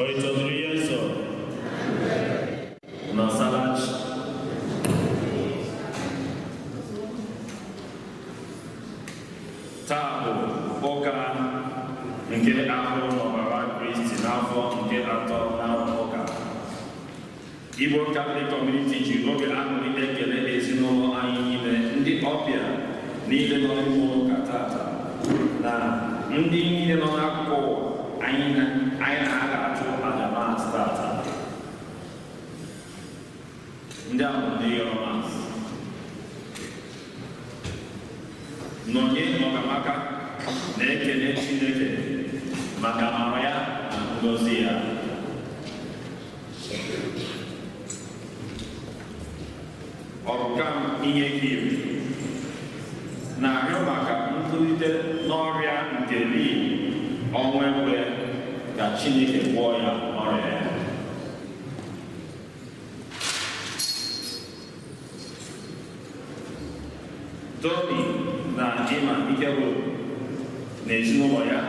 Otito dịrị Jesu. Na salachi. Taa bụ ụka nke ahụ n'ọbara Kristi n'afọ nke atọ n'arọ ụka. Igbo Catholic Community ji oge aṅụrị ekele ezinụlọ anyị niile, ndị ọbịa niile nọ n'ime ụka tata na ndị niile nọ n'akụkụ ụwa anyị na-aga achụ aja maasị tata. Ndị ahụ ndị yọrọ maasị. Nọnye Ọkamaka na-ekele Chineke maka amara ya na ngọzi ya. Ọrụkam ihe kiri na-arịọ maka ntolite n'ọrịa nke Lee Ọnwekwe ka Chineke gwọọ ya ọrịa ya. Tony na Emma Ikegwu na ezinụlọ ya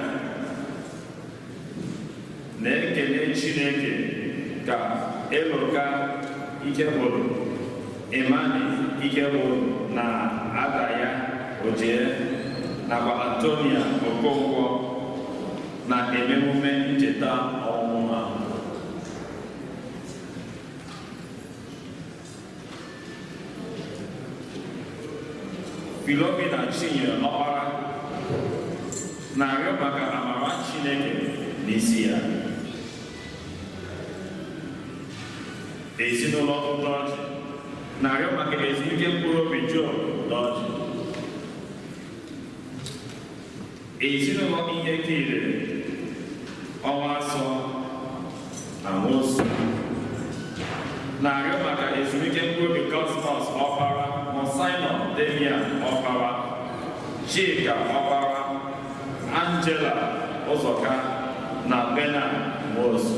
na-ekele Chineke ka Eloka Ikegwu, Emani Ikegwu na ada ya Ojie nakwa Antonia Okonkwo na emume ncheta ọmụmụ ha. Philomena Chinyere Ọkpara na-arịọ maka amara Chineke n'isi ya. Ezinụlọ Udoji na-arịọ maka ezumike mkpụrụ obi Job Udoji. Ezinụlọ ihe kiri ọnwa asọ na nwosu na-arịọ maka ezumike mkpụrụ obi Cosmos Ọkpara, Simon Damian Ọkpara, Chika Ọkpara, Angela Ụzọka na Bernard Nwosu.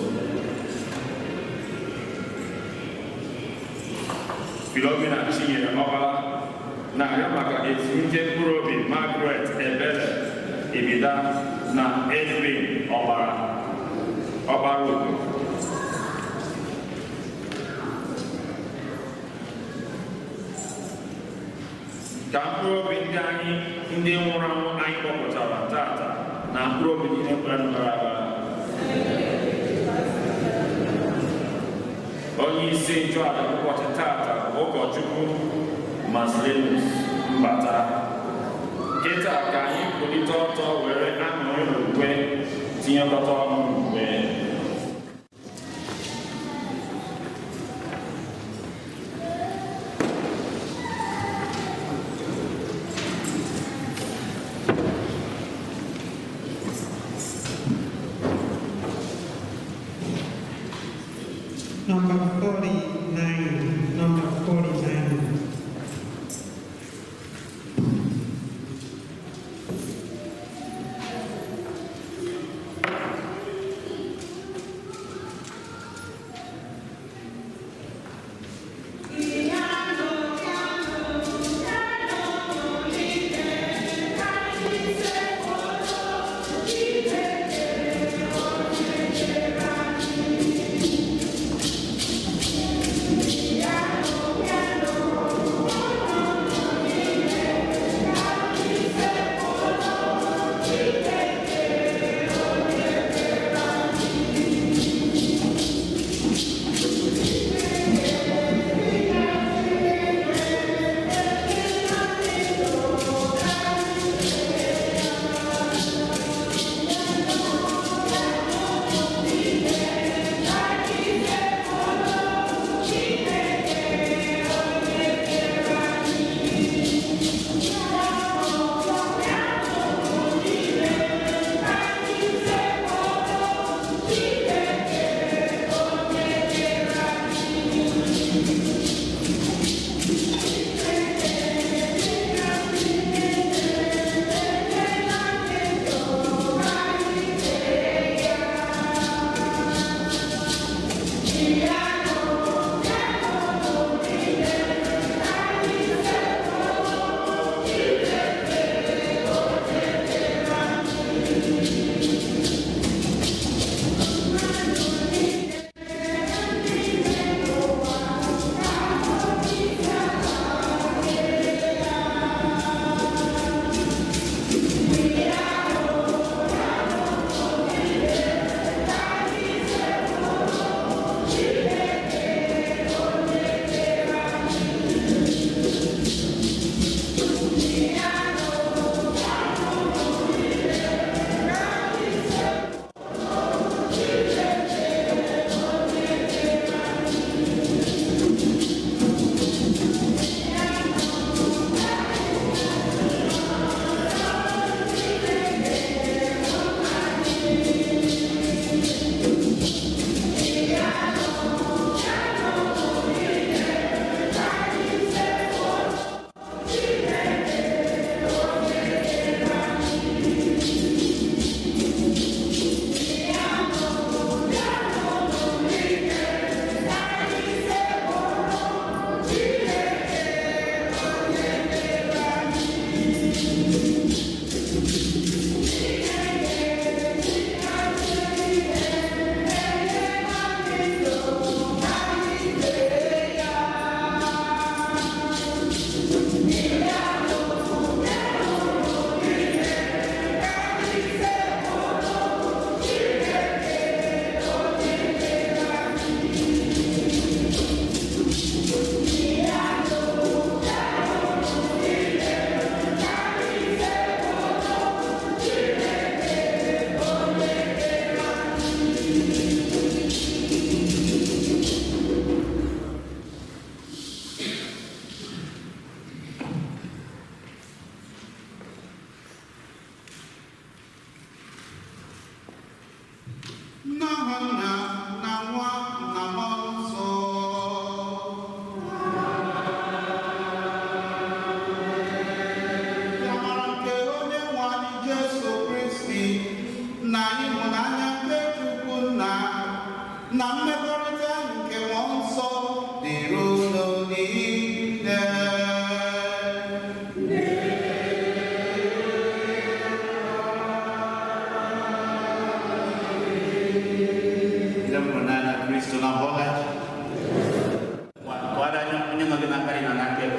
Philomena Chinyere Ọkpara na-arịọ maka ezumike mkpụrụ obi Margaret Ebele Ibida na Edwin Ọkpara Ọkpara Ugo. Ka mkpụrụ obi ndị anyị ndị nwụrụ anwụ anyị kpọpụtara tata na mkpụrụ obi niile kwere gara aga. Onye isi nchụaja ụbọchị tata bụ ụkọchukwu Marcellinus Mbata. Kịta ka anyị kwulite ọtọ were aṅụrị na ukwe tinyekọta ọnụ n'ukwe. Number 49, number 49.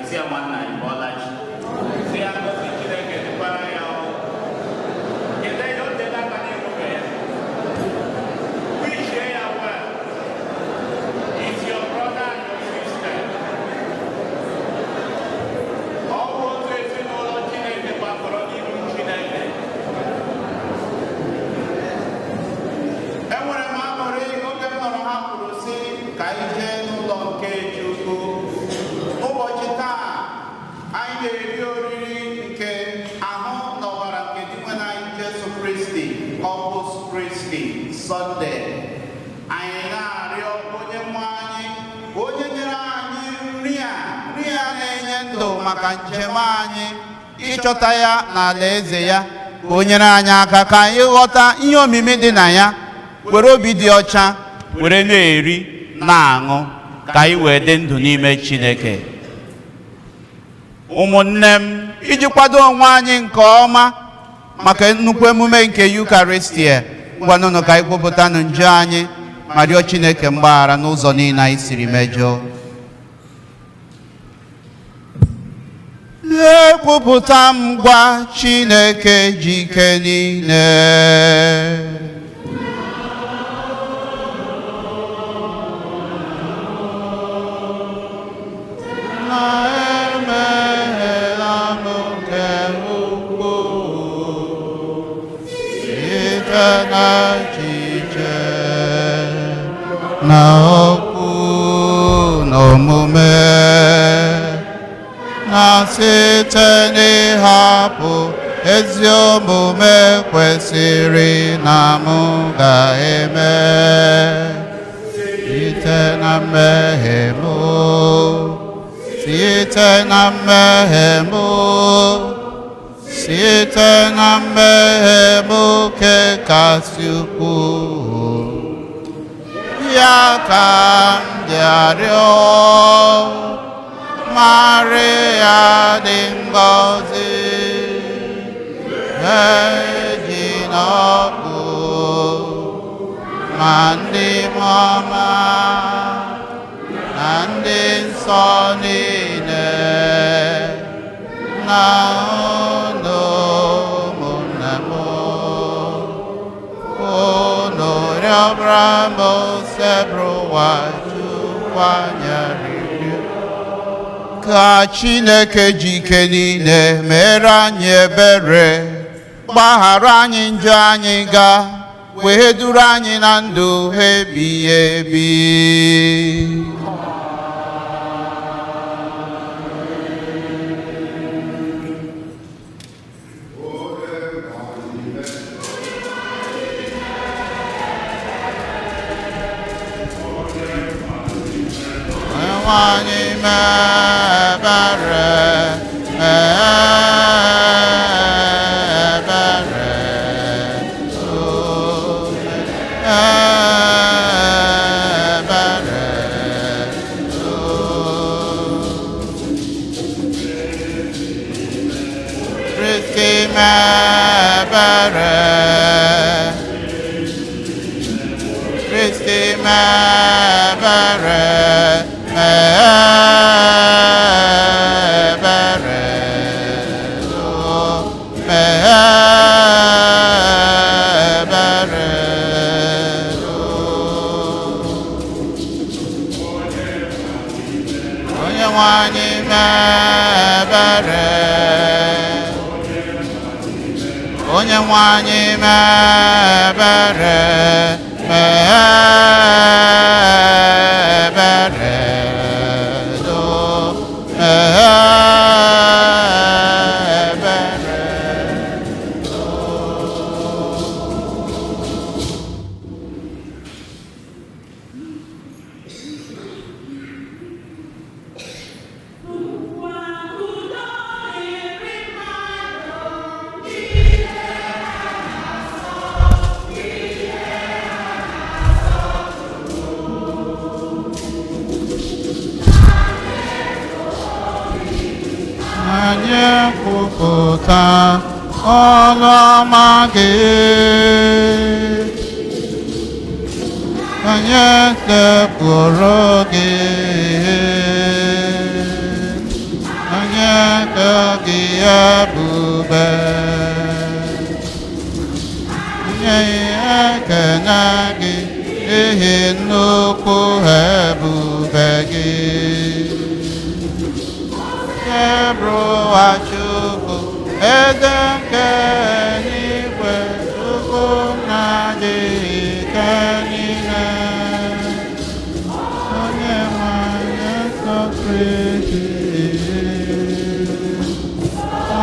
Si ya, nwanna, ị bọọla chi. Si ya ngọzi Chineke dịkwara ya. O kelee ya, o teela aka na-enwebe ya. Wish ya well. It's your brother and your sister. Ọ bụ otu ezinụlọ Chineke gbakọrọ n'ihu Chineke. Enwere m aṅụrị oge m nọrọ ha kwuru sị ka anyị jee n'ụlọ nke Chukwu. Ụbọchị taa anyị na-eri oriri nke ahụ na ọbara nke Dinwenụ anyị Jesu Kristi, Corpus Christi Sunday. Anyị na-arịọ onye nwe anyị, onye nyere anyị nri a, nri a na-enye ndụ maka njem anyị ịchọta ya n'ala eze ya, ka o nyere anyị aka ka anyị ghọta ihe omimi dị na ya, were obi dị ọcha were na-eri na-aṅụ, ka anyị wee dị ndụ n'ime Chineke. Ụmụnne m, iji kwado onwe anyị nke ọma maka nnukwu emume nke Yukaristia, ngwanụnụ ka anyị kwupụtanụ njọ anyị ma rịọ Chineke mgbaghara n'ụzọ niile anyị siri mejọọ. Ekwupụta m gwa Chineke ji ike niile na emeghela m nke ukwuu site na echiche na okwu na omume na site n'ịhapụ ezi omume kwesịrị na mụ ga-eme, site na mmehie mụ, site na mmehie mụ, site na mmehie mụ nke kasị ukwuu, ya ka m ji arịọ Maria dị ngọzi, eji n'ọkụ ma ndị mọma na ndị nsọ niile na unu ụmụnne m, unu rịọbara m Osebụrụwa Chukwu anyị arịrịọ. Ka Chineke ji ike niile mere anyị ebere, gbaghara anyị njọ anyị ga wee duru anyị na ndụ ebighị ebi. Onyenwe anyị mee ebere, mee ebere, o mee ebere, o Kristi mee ebere. Kristi mee ebere, mee ebere, o mee ebere, o. Onye nwe anyị mee ebere, onye nwe anyị mee ebere, mee ebere, do mee ebere. Anyị ekwupụta ọlụ ọma gị, anyị sekpụrụ gị. ebube. Nye ekene gị n'ihi nnukwu ebube gị. Ebruwa Chukwu, eze nke eluigwe, Chukwu na-adị ike niile. Onye nwe anyị Jesu Kristi,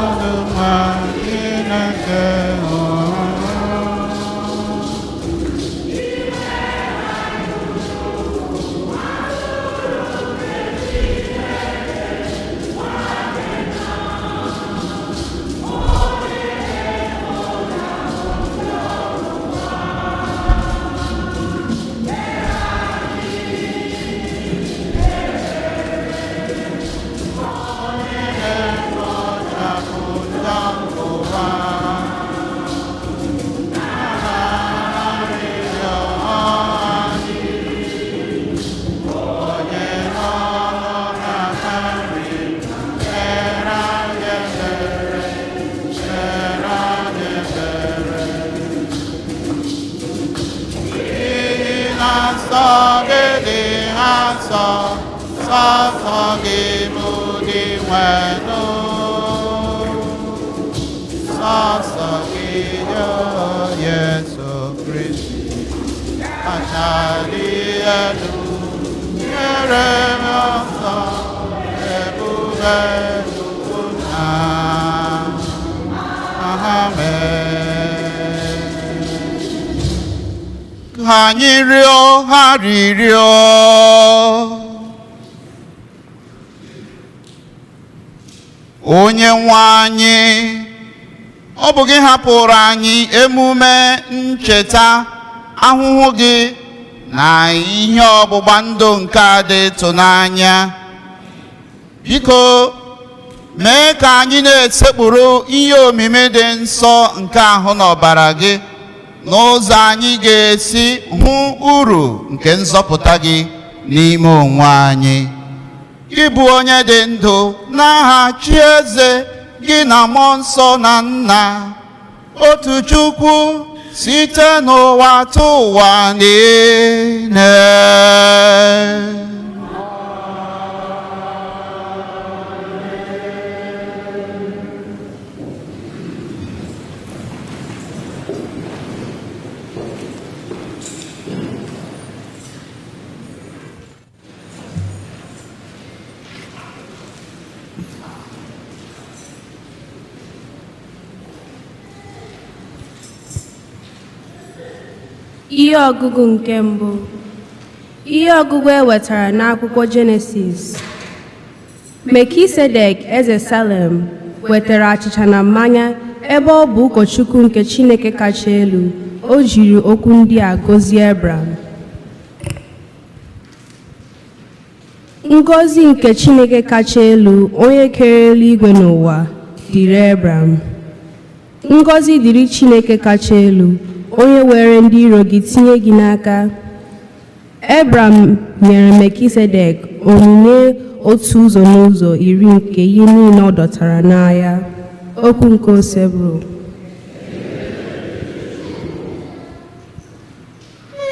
Ọdụma Chineke hụrụ. Nsọ gị dị ha nsọ, sọsọ gị bụ dị nwenụ. Sọsọ gị yo Jesu Kristi, kacha dị elu, nyere m ọsọ, ebube Chukwu na. Amen. Ka anyị rịọ arịrịọ. Onye nwe anyị, ọ bụ gị hapụrụ anyị emume ncheta ahụhụ gị na ihe ọgbụgba ndụ nke a dị ịtụnanya. Biko mee ka anyị na-esekpuru ihe omimi dị nsọ nke ahụ na ọbara gị n'ụzọ anyị ga-esi hụ uru nke nzọpụta gị n'ime onwe anyị. Gị bụ onye dị ndụ n'aha chi eze gị na mmụọ nsọ na nna, otu Chukwu site n'ụwa tụ ụwa niile. Ihe ọgụgụ nke mbụ. Ihe ọgụgụ e wetara n'akwụkwọ Jenesis. Melkisedek eze Salem wetara achịcha na mmanya ebe ọ bụ ụkọchukwu nke Chineke kacha elu. O jiri okwu ndị a gọzie Ebram. Ngọzi nke Chineke kacha elu, onye kere eluigwe n'ụwa, dịrị Ebram. Ngọzi dịrị Chineke kacha elu, onye were ndị iro gị tinye gị n'aka. Ebram nyere Melkisedek onyinye otu ụzọ n'ụzọ iri nke ihe niile ọ dọtara n'agha. Okwu nke Osebro.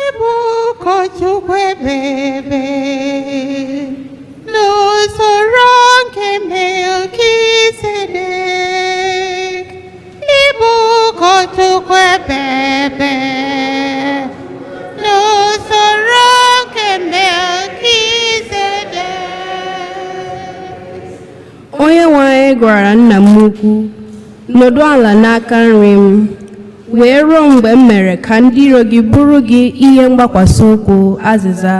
Ịbụ ụkọchukwu ebebe n'usoro nke Melkisedek. Ịbụ ụkọchukwu ebebe n'usoro nke Melkisedek. Onye nwe anyị gwara nna m ukwu, nọdụ ala n'aka nri m, wee ruo mgbe m mere ka ndị iro gị bụrụ gị ihe mgbakwasị ụkwụ. Azịza.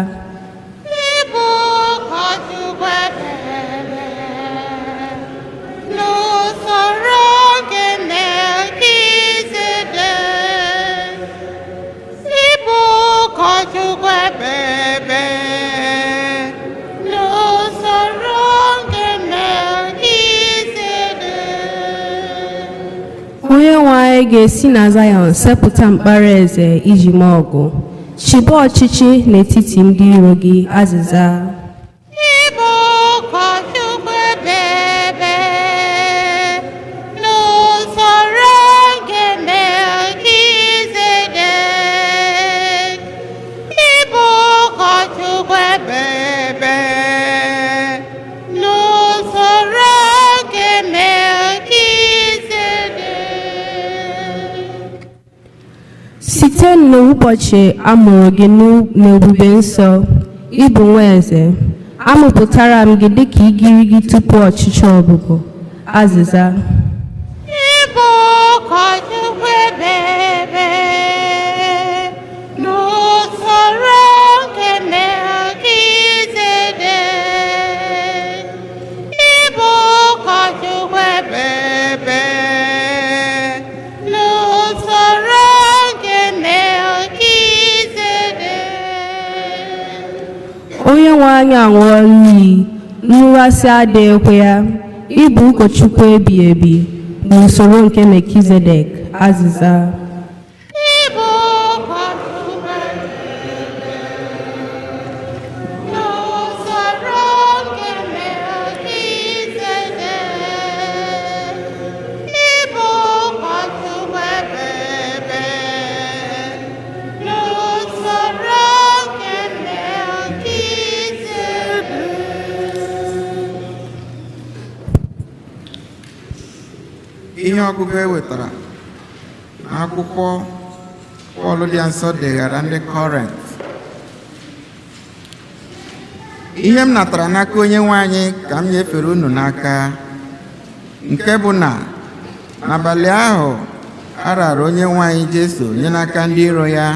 Ịbụ ụkọchukwu ebebe n'usoro nke Melkisedek. Ịbụ ụkọchukwu ebebe n'usoro nke Melkisedek. Onye nwe anyị ga-esi na Zayọn sepụta mkpara eze iji mee ọgụ. Chịba ọchịchị n'etiti ndị iro gị. Azịza. Ịbụ ụkọchukwu ebebe n'usoro Site n'ụbọchị a mụrụ gị n'ebube nsọ, ị bụ nwa eze. Amụpụtara m gị dịka igirigi tupu ọchịchị ọbụbọ. Azịza. Ịbụ ụkọchukwu ebebe n'usoro nke Melkizedek. Ịbụ ụkọchukwu ebebe n'usoro nke Melkizedek. Onye nwe anyị aṅụọla iyi, nrụghasị adịghịkwa ya. Ịbụ ụkọchukwu ebighị ebi n'usoro nke Melkizedek. Azịza. Ịbụ ụkọchukwu ebebe n'usoro nke Melkizedek. Ịbụ ụkọchukwu ebebe n'usoro nke Melkizedek. Ihe ọgụgụ e wetara n'akwụkwọ Pọl dị nsọ deghara ndị Kọrint. Ihe m natara n'aka onye nwe anyị ka m nyefere unu n'aka, nke bụ na n'abalị ahụ a raara onye nwe anyị Jesu nye n'aka ndị iro ya,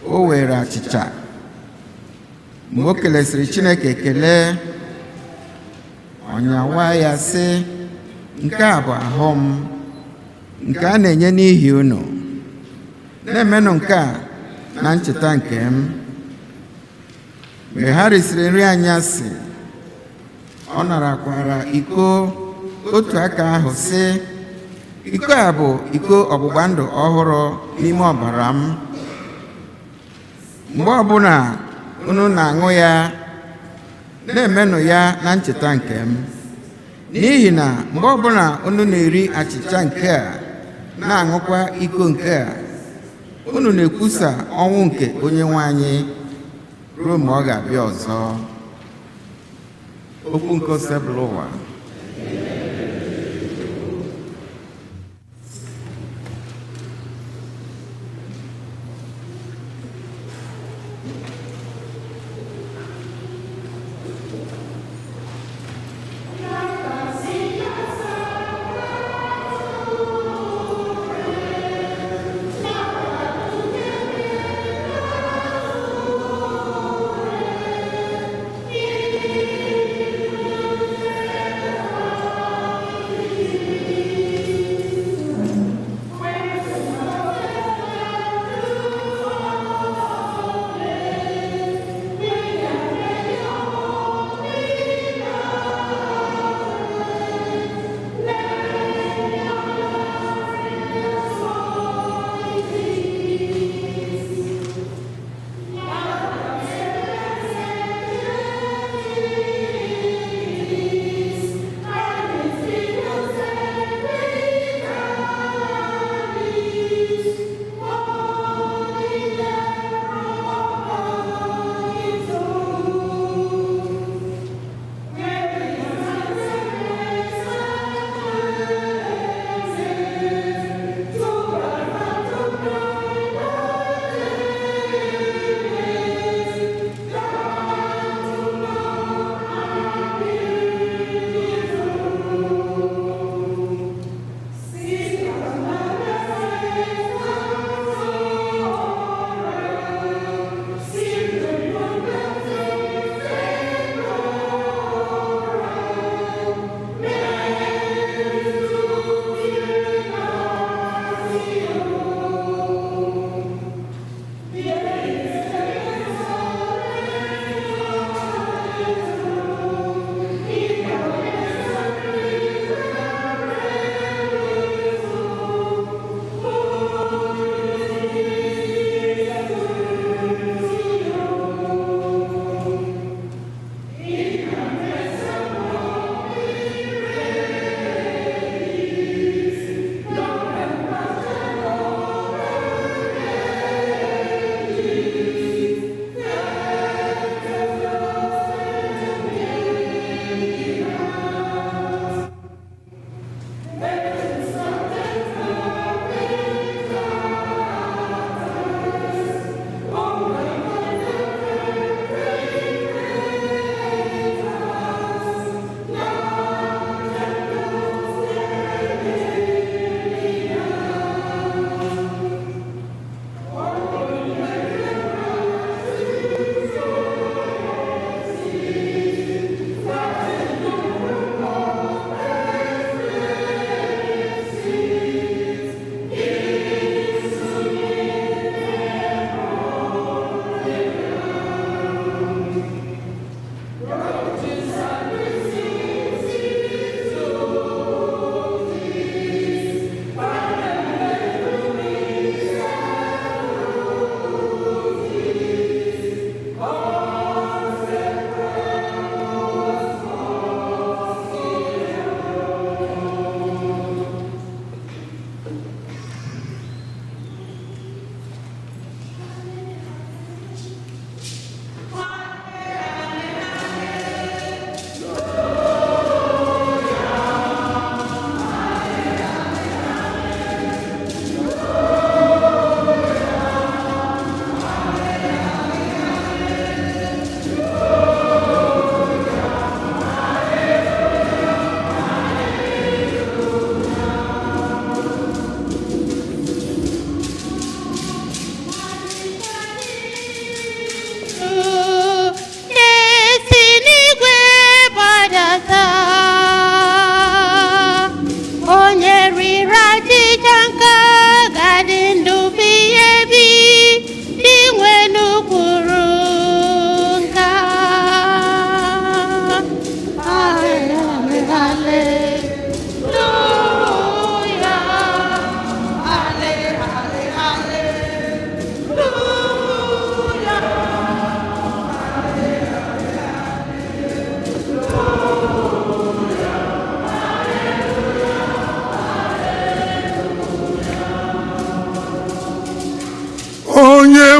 o were achịcha. Mgbe o kelesịrị Chineke ekele, ọ nyawa ya sị, nke a bụ ahụ m, nke a na-enye n'ihi unu. Na-emenụ nke a na ncheta nke m. Mgbe ha risịrị nri anyasị, ọ narakwara iko otu aka ahụ sị, iko a bụ iko ọgbụgba ndụ ọhụrụ n'ime ọbara m. Mgbe ọbụla unu na-aṅụ ya, na-emenụ ya na ncheta nke m. N'ihi na mgbe ọbụla unu na-eri achịcha nke a, na-aṅụkwa iko nke a, unu na-ekwusa ọnwụ nke onye nwe anyị ruo mgbe ọ ga-abịa ọzọ. Okwu nke Osebụlụwa. Thank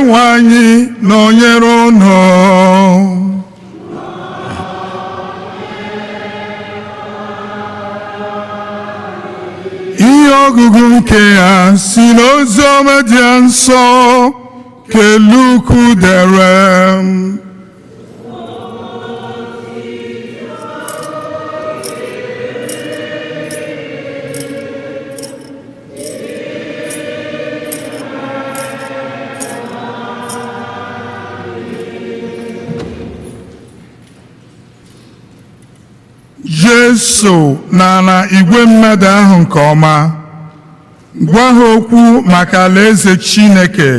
nwe anyị nọnyere unu. Ihe ọgụgụ nke ya si n'ozi ọma dị nsọ ke Luku dere. Jesu nara igwe mmadụ ahụ nke ọma, gwa ha okwu maka alaeze Chineke.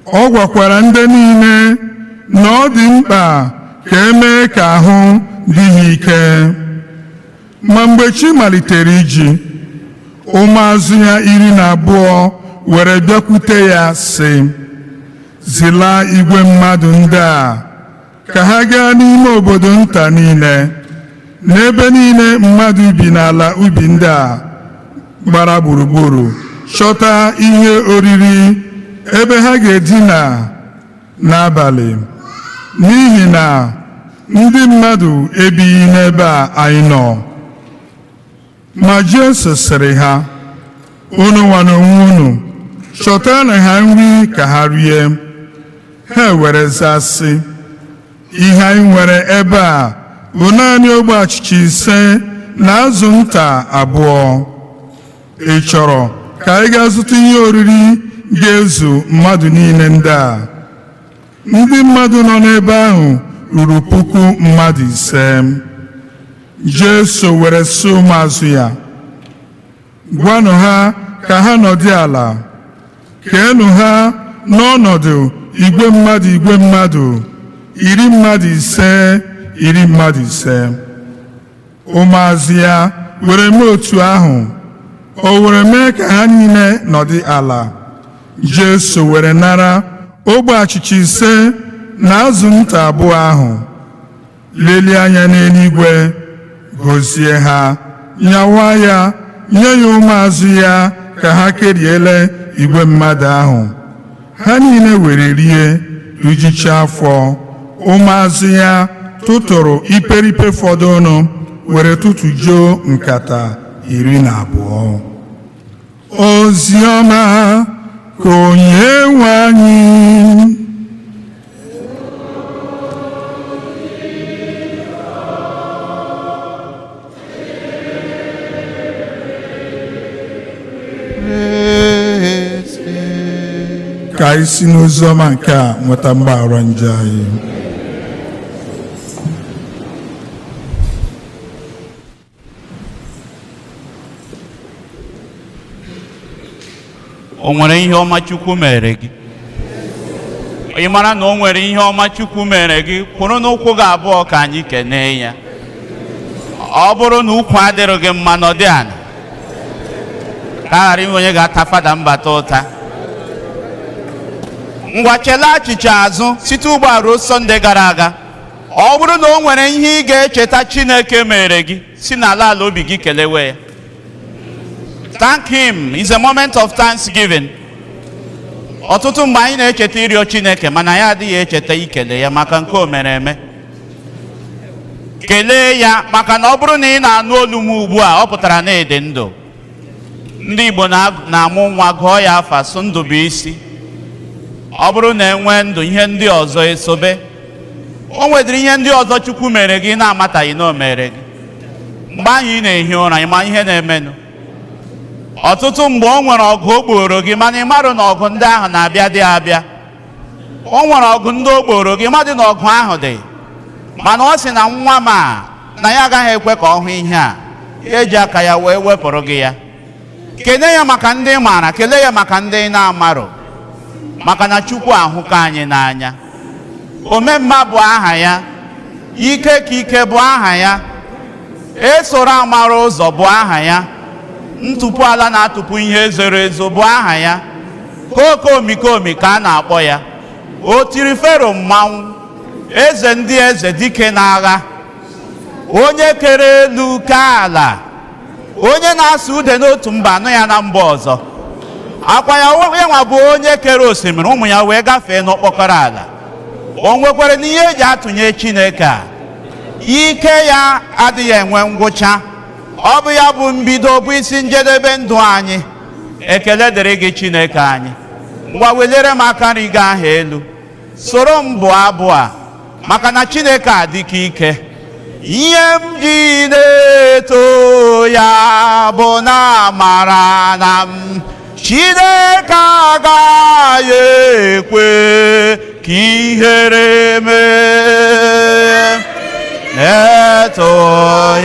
Ọ gwakwara ndị niile na ọ dị mkpa ka e mee ka ahụ dị ha ike. Ma mgbe chi malitere iji, ụmụazụ ya 12 were bịakwute ya sị, zilaa igwe mmadụ ndị a ka ha gaa n'ime obodo nta niile n'ebe niile mmadụ bi n'ala ubi ndị a gbara gburugburu, chọta ihe oriri ebe ha ga-edina n'abalị, n'ihi na ndị mmadụ ebighị n'ebe a anyị nọ. Ma Jesu sịrị ha, unu nwa n'onwe unu chọtanụ ha nri ka ha rie. Ha were zaa sị, ihe anyị nwere ebe a bụ naanị ogbe achịcha 5 na azụ nta 2. Ị chọrọ ka anyị gaa zụta ihe oriri ga-ezu mmadụ niile ndị a? Ndị mmadụ nọ n'ebe ahụ ruru 5,000. Jesu were sị ụmụazụ ya, gwanụ ha ka ha nọdụ ala, keenụ ha n'ọnọdụ igwe mmadụ igwe mmadụ, iri mmadụ 5 iri mmadụ 5. Ụmụazụ ya were mee otu ahụ, o were mee ka ha niile nọdụ ala. Jesu were nara ogbe achịcha 5 na azụ nta 2 ahụ, lelie anya n'eluigwe, gọzie ha, nyawa ya, nye ya ụmụazụ ya ka ha keriele igwe mmadụ ahụ. Ha niile were rie, rijuchaa afọ. Ụmụazụ ya tụtụrụ iperipe fọdụnụ were tụtụjuo nkata 12. Ozi ọma ka onye nwe anyị. Ka anyị si n'ozi ọma nke a nweta mgbaghara njọ anyị. O nwere ihe ọma Chukwu mere gị? Ị mara na o nwere ihe ọma Chukwu mere gị, kwụrụ n'ụkwụ gị abụọ ka anyị kenee ya. Ọ bụrụ na ụkwụ adịrị gị mma, nọdụ ala, ka a ghara inwe onye ga-ata fada mbata ụta. Ngwa, chela achịcha azụ site ugbu a ruo Sọnde gara aga. Ọ bụrụ na o nwere ihe ị ga-echeta Chineke mere gị, si n'ala ala obi gị kelewe ya. Thank him. It's a moment of thanksgiving. Ọtụtụ mgbe anyị na-echeta ịrịọ Chineke, mana ya adịghị echeta ikele ya maka nke o mere eme. Kelee ya maka na ọ bụrụ na ị na-anụ olu m ugbu a, ọ pụtara na ị dị ndụ. Ndị Igbo na-amụ nwa gụọ ya afa sụ ndụ bụ isi. Ọ bụrụ na enwee ndụ, ihe ndị ọzọ esobe. O nwedịrị ihe ndị ọzọ Chukwu mere gị na-amataghị na o mere gị. Mgbe ahụ ị na-ehi ụra, ị ma ihe na-emenụ. Ọtụtụ mgbe o nwere ọgụ o gboro gị, mana ị marụ na ọgụ ndị ahụ na-abịa dị abịa. O nwere ọgụ ndị o gboro gị, madị na ọgụ ahụ dị, mana ọ sị na nwa m a na ya agaghị ekwe ka ọ hụ ihe a, ya eji aka ya wee wepụrụ gị ya. Kelee ya maka ndị maara, kelee ya maka ndị na-amarụ, maka na Chukwu ahụka anyị n'anya. Omemma bụ aha ya, ike ka ike bụ aha ya, esoro amara ụzọ bụ aha ya, ntụpụ ala na-atụpụ ihe zoro ezo bụ aha ya, kokomikomi ka a na-akpọ ya, o tiri Fero mmanwụ, eze ndị eze, dike n'agha, onye kere elu ke ala, onye na-asụ ude n'otu mba anụ ya na mba ọzọ. Akwa ya ya nwa bụ onye kere osimiri, ụmụ ya wee gafee n'okpokoro ala. O nwekwara n'ihe eji atụnye Chineke a? Ike ya adịghị enwe ngwụcha. Ọ bụ ya bụ mbido, bụ isi njedebe ndụ anyị. Ekele dịrị gị, Chineke anyị. Ngwa, welere m aka nri gị ahụ elu, soro m bụ abụ a, maka na Chineke adịka ike. Ihe m ji na-eto ya bụ na amara na m Chineke agaghị ekwe ka ihere mee. Na-eto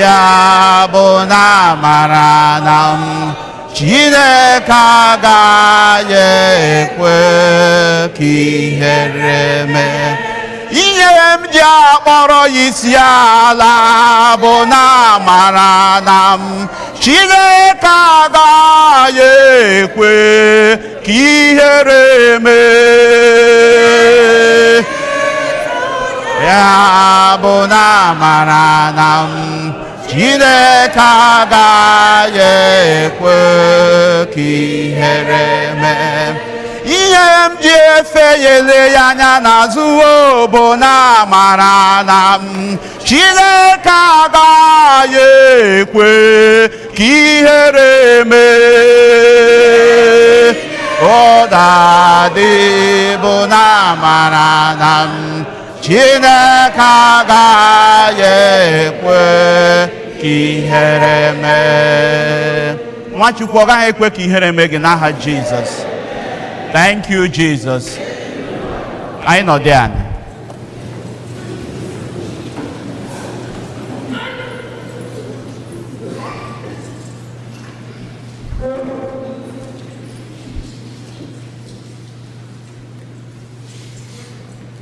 ya bụ na amara na m Chineke agaghị ekwe ka ihere mee. Ihe m ji akpọrọ ya isi ala bụ na amara na m Chineke agaghị ekwe ka ihere mee. Ya bụ na amara na m Chineke agaghị ekwe ka ihere mee. Ihe m ji efe ya, ele ya anya n'azụ o, bụ na amara na m Chineke agaghị ekwe ka ihere mee. Ụdadị bụ na amara na m Chineke agaghị ekwe ka ihere mee. Nwachukwu, ọ gaghị ekwe ka ihere mee gị n'aha Jizọs. Thank you, Jesus. Anyị nọdị anị.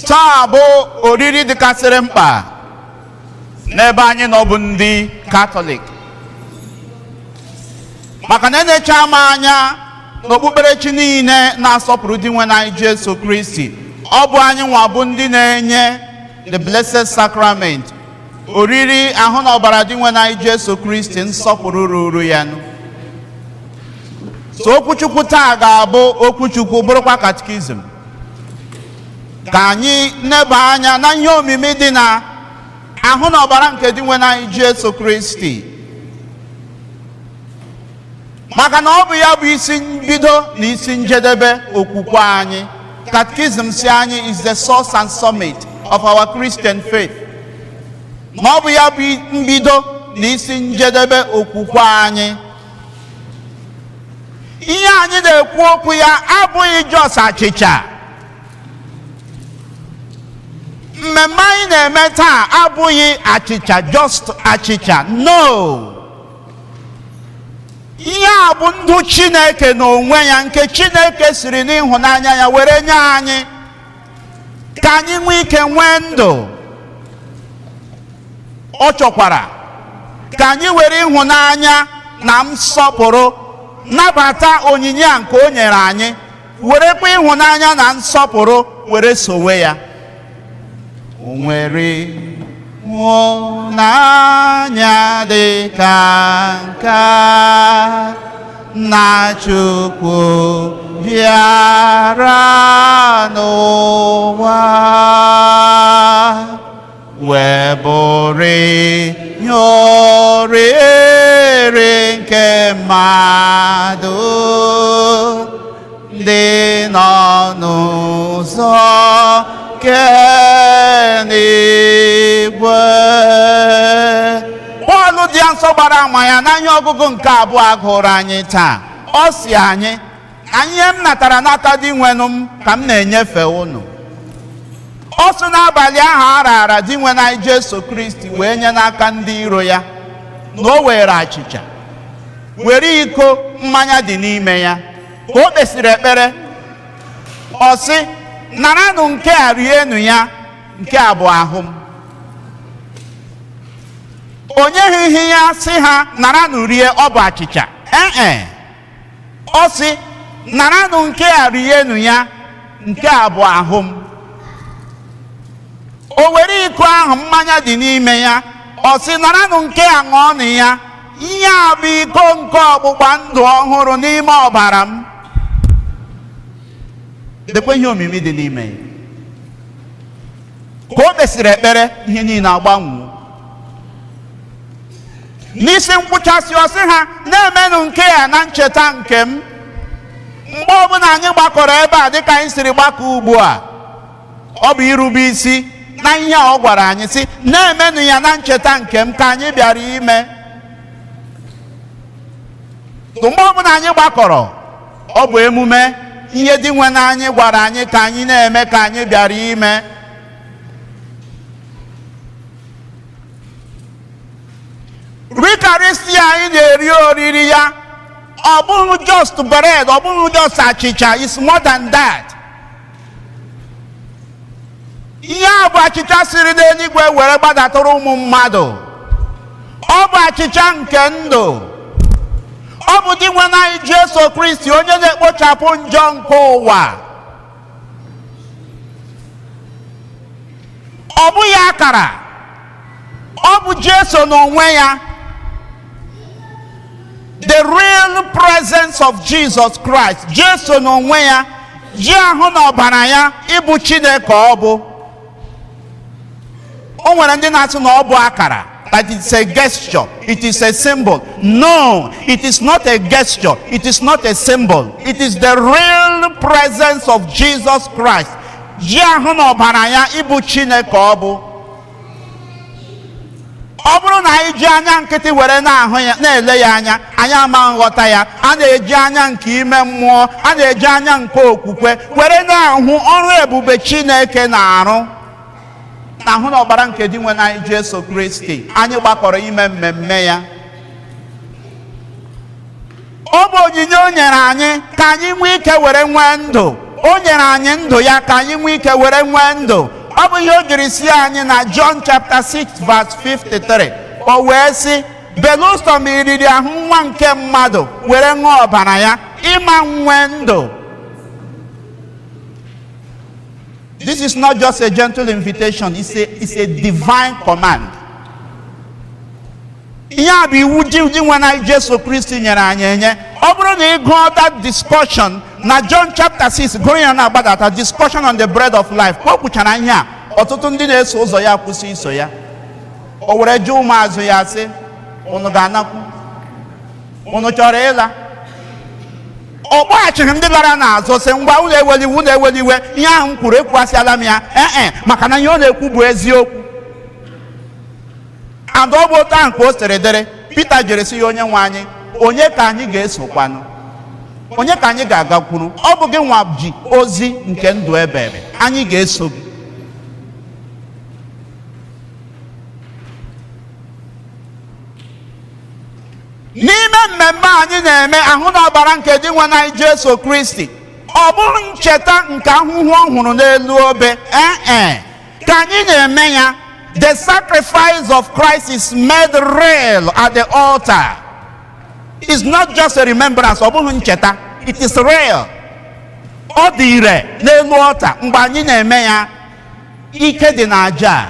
Taa bụ oriri dịkasịrị mkpa n'ebe anyị nọ bụ ndị Katọlik, maka na enyecha m anya n'okpukperechi niile na-asọpụrụ Dinwenụ anyị Jesu Kristi, ọ bụ anyị nwa bụ ndị na-enye the Blessed Sacrament, oriri ahụ na ọbara Dinwenụ anyị Jesu Kristi, nsọpụrụ ruru ya nụ. So okwuchukwu taa ga-abụ okwuchukwu, bụrụkwa katikizim, ka anyị neba anya na ihe omimi dị na ahụ na ọbara nke Dinwenụ anyị Jesu Kristi, maka na ọ bụ ya bụ isi mbido na isi njedebe okwukwe anyị. Catechism si anyị is the source and summit of our Christian faith, ma ọ bụ ya bụ mbido na isi njedebe okwukwe anyị. Ihe anyị na-ekwu okwu ya abụghị just achịcha. Mmemme anyị na-eme taa abụghị achịcha, just achịcha, no. Ihe a bụ ndụ Chineke n'onwe ya, nke Chineke siri n'ịhụnanya ya were nye anyị ka anyị nwee ike nwee ndụ. Ọ chọkwara ka anyị were ịhụnanya na nsọpụrụ nabata onyinye a nke o nyere anyị, werekwa ịhụnanya na nsọpụrụ were sowe ya. O nwere ịhụnanya dị ka nke a, na Chukwu bịara n'ụwa wee bụrụ ihe oriri nke mmadụ ndị nọ n'ụzọ n'igwe. Pọl dị nsọ gbara ama ya n'anya ọgụgụ nke abụọ gụrụ anyị taa. Ọ si anyị, anyị ihe m natara n'aka Dinwenụ m ka m na-enyefe unu. Ọ sị n'abalị ahụ a raara Dinwenụ anyị Jesu Kristi wee nye n'aka ndị iro ya, na o were achịcha, were iko mmanya dị n'ime ya, ka o kpesịrị ekpere, ọ sị, "Naranụ nke a, rienụ ya, nke a bụ ahụ m." O nyeghị ihe ya sị ha, "Naranụ rie, ọ bụ achịcha." Ee, ọ sị, "Naranụ nke a, rienụ ya, nke a bụ ahụ m." O were iko ahụ mmanya dị n'ime ya, ọ sị, "Naranụ nke a, ṅụọnụ ya, ihe a bụ iko nke ọgbụgba ndụ ọhụrụ n'ime ọbara m." Lekwa ihe omimi dị n'ime ya. Ka o kpesịrị ekpere, ihe niile agbanwuo. N'isi ngwụchasị, ọ sị ha, na-emenụ nke a na ncheta nke m. Mgbe ọbụla anyị gbakọrọ ebe a dịka anyị siri gbakọ ugbu a, ọ bụ irube isi na ihe a ọ gwara anyị sị na-emenụ ya na ncheta nke m ka anyị bịara ime. Mgbe ọbụla anyị gbakọrọ, ọ bụ emume ihe Dinwenụ anyị gwara anyị ka anyị na-eme ka anyị bịara ime. Eucharistia anyị na-eri oriri ya, ọ bụghị just bread, ọ bụghị just achịcha. It's more than that. Ihe a bụ achịcha siri n'eluigwe were gbadatụrụ ụmụ mmadụ. Ọ bụ achịcha nke ndụ. Ọ bụ Dinwenụ anyị Jesu Kristi, onye na-ekpochapụ njọ nke ụwa. Ọ bụghị akara, ọ bụ Jesu n'onwe ya, the real presence of Jesus Christ. Jesu n'onwe ya ji ahụ na ọbara ya ịbụ Chineke. Ọ bụ o nwere ndị na-asị na ọ bụ akara, that it's a gesture, it is a symbol. No, it is not a gesture, it is not a symbol. It is the real presence of Jesus Christ, ji ahụ na ọbara ya ịbụ Chineke. Ọ bụ ọ bụrụ na anyị ji anya nkịtị were na-ahụ ya, na-ele ya anya, anyị ama nghọta ya. A na-eji anya nke ime mmụọ, a na-eji anya nke okwukwe were na-ahụ ọrụ ebube Chineke na-arụ na ahụ na ọbara nke Dinwenụ anyị Jesu Kristi anyị gbakọrọ ime mmemme ya. Ọ bụ onyinye o nyere anyị ka anyị nwee ike were nwee ndụ. O nyere anyị ndụ ya ka anyị nwee ike were nwee ndụ. Ọ bụ ihe o jiri si anyị na John chapter 6 verse 53, o wee sị, belụsọ ma iriri ahụ nwa nke mmadụ were ṅụọ ọbara ya, ịma nwee ndụ. This is not just a gentle invitation, it's a divine command. Ihe a bụ iwu Dinwenụ anyị Jesu Kristi nyere anyị enye. Ọ bụrụ na ị gụọ that discussion na John chapter 6, gụrụ ya na-agbadata, discussion on the bread of life, ka o kwuchara ihe a, ọtụtụ ndị na-eso ụzọ ya kwụsị iso ya. O were jụọ ụmụazụ ya sị, unu ga-anakwu? Unu chọrọ ịla? Ọ kpọghachighị ndị lara n'azụ sị, ngwa, unu eweliwe, unu eweliwe, ihe ahụ m kwuru ekwuasịala m ya. Ee, maka na ihe ọ na-ekwu bụ eziokwu. And ọ bụ otu ahụ ka o siri dịrị. Pita jere sị ya, onye nwe anyị, onye ka anyị ga-esokwanụ? Onye ka anyị ga-agakwuru? Ọ bụ gị nwa ji ozi nke ndụ ebere. Anyị ga-eso gị. N'ime mmemme anyị na-eme ahụ na ọbara nke Dinwenụ anyị Jesu Kristi, ọ bụrụ ncheta nke ahụhụ ọ hụrụ n'elu obe, ee, ka anyị na-eme ya. The sacrifice of Christ is made real at the altar. It's not just a remembrance. Ọ bụghị ncheta, it is real. Ọ dị ire n'elu altar mgbe anyị na-eme ya. Ike dị n'aja a.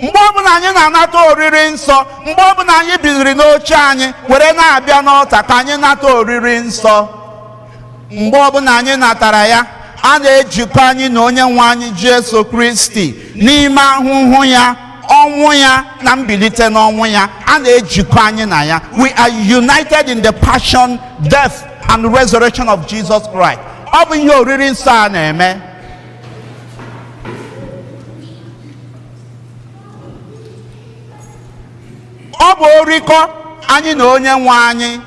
Mgbe ọbụla anyị na-anata oriri nsọ, mgbe ọbụla anyị biliri n'oche anyị were na-abịa n'altar ka anyị nata oriri nsọ, mgbe ọbụla anyị natara ya, a na-ejikọ anyị na onye nwe anyị Jesu Kristi n'ime ahụhụ ya, ọnwụ ya na mbilite n'ọnwụ ya. A na-ejikọ anyị na ya. We are united in the passion, death and resurrection of Jesus Christ. Ọ bụ ihe oriri nsọ a na-eme. Ọ bụ orikọ anyị na onye nwe anyị.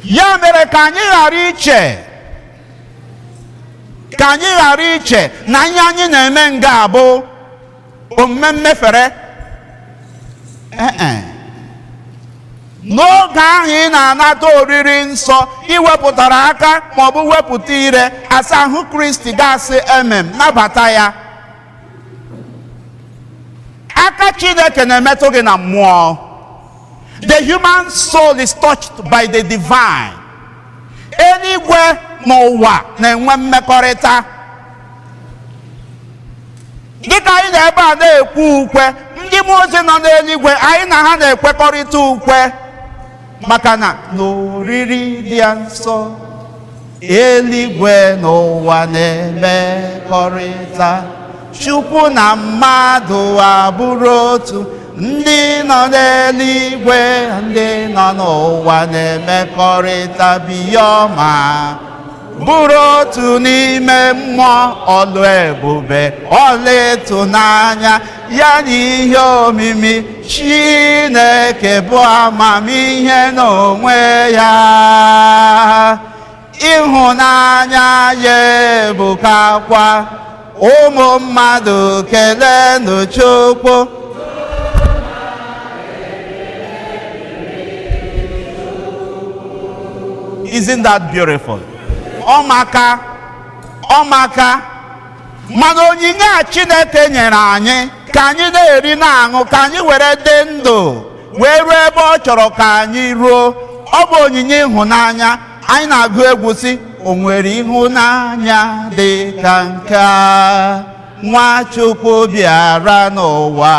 Ya mere, ka anyị ghara iche na ihe anyị na-eme nga abụ omume mmefere. Ee, n'oge ahụ ị na-anata oriri nsọ, iwepụtara aka maọbụ wepụta ire asa ahụ Kristi, gasị emem, nabata ya. Aka Chineke na-emetụ gị na mmụọ. The human soul is touched by the divine. Eluigwe na ụwa na-enwe mmekọrịta. Dịka anyị na ebe a na-ekwu ukwe, ndị Ndị mmụọ ozi nọ n'eluigwe, anyị na ha na-ekwekọrịta ukwe, maka na n'oriri dị nsọ, eluigwe n'ụwa na-emekọrịta. Chukwu na mmadụ abụrụ otu, ndị nọ n'eluigwe, ndị nọ n'ụwa na-emekọrịta biyọma, bụrụ otu n'ime mmụọ. Ọlụ ebube, ọlụ ịtụnanya ya na ihe omimi Chineke bụ amamihe n'onwe ya. Ịhụnanya ya ebukakwa. Ụmụ mmadụ, kelenụ Chukwu. Isn't that beautiful? Ọmaka, ọmaka. Mana onyinye a Chineke nyere anyị ka anyị na-eri na-aṅụ, ka anyị were dị ndụ wee ruo ebe ọ chọrọ ka anyị ruo, ọ bụ onyinye ịhụnanya. Anyị na-agụ egwu si, o nwere ịhụnanya dị ka nke a, Nwachukwu bịara n'ụwa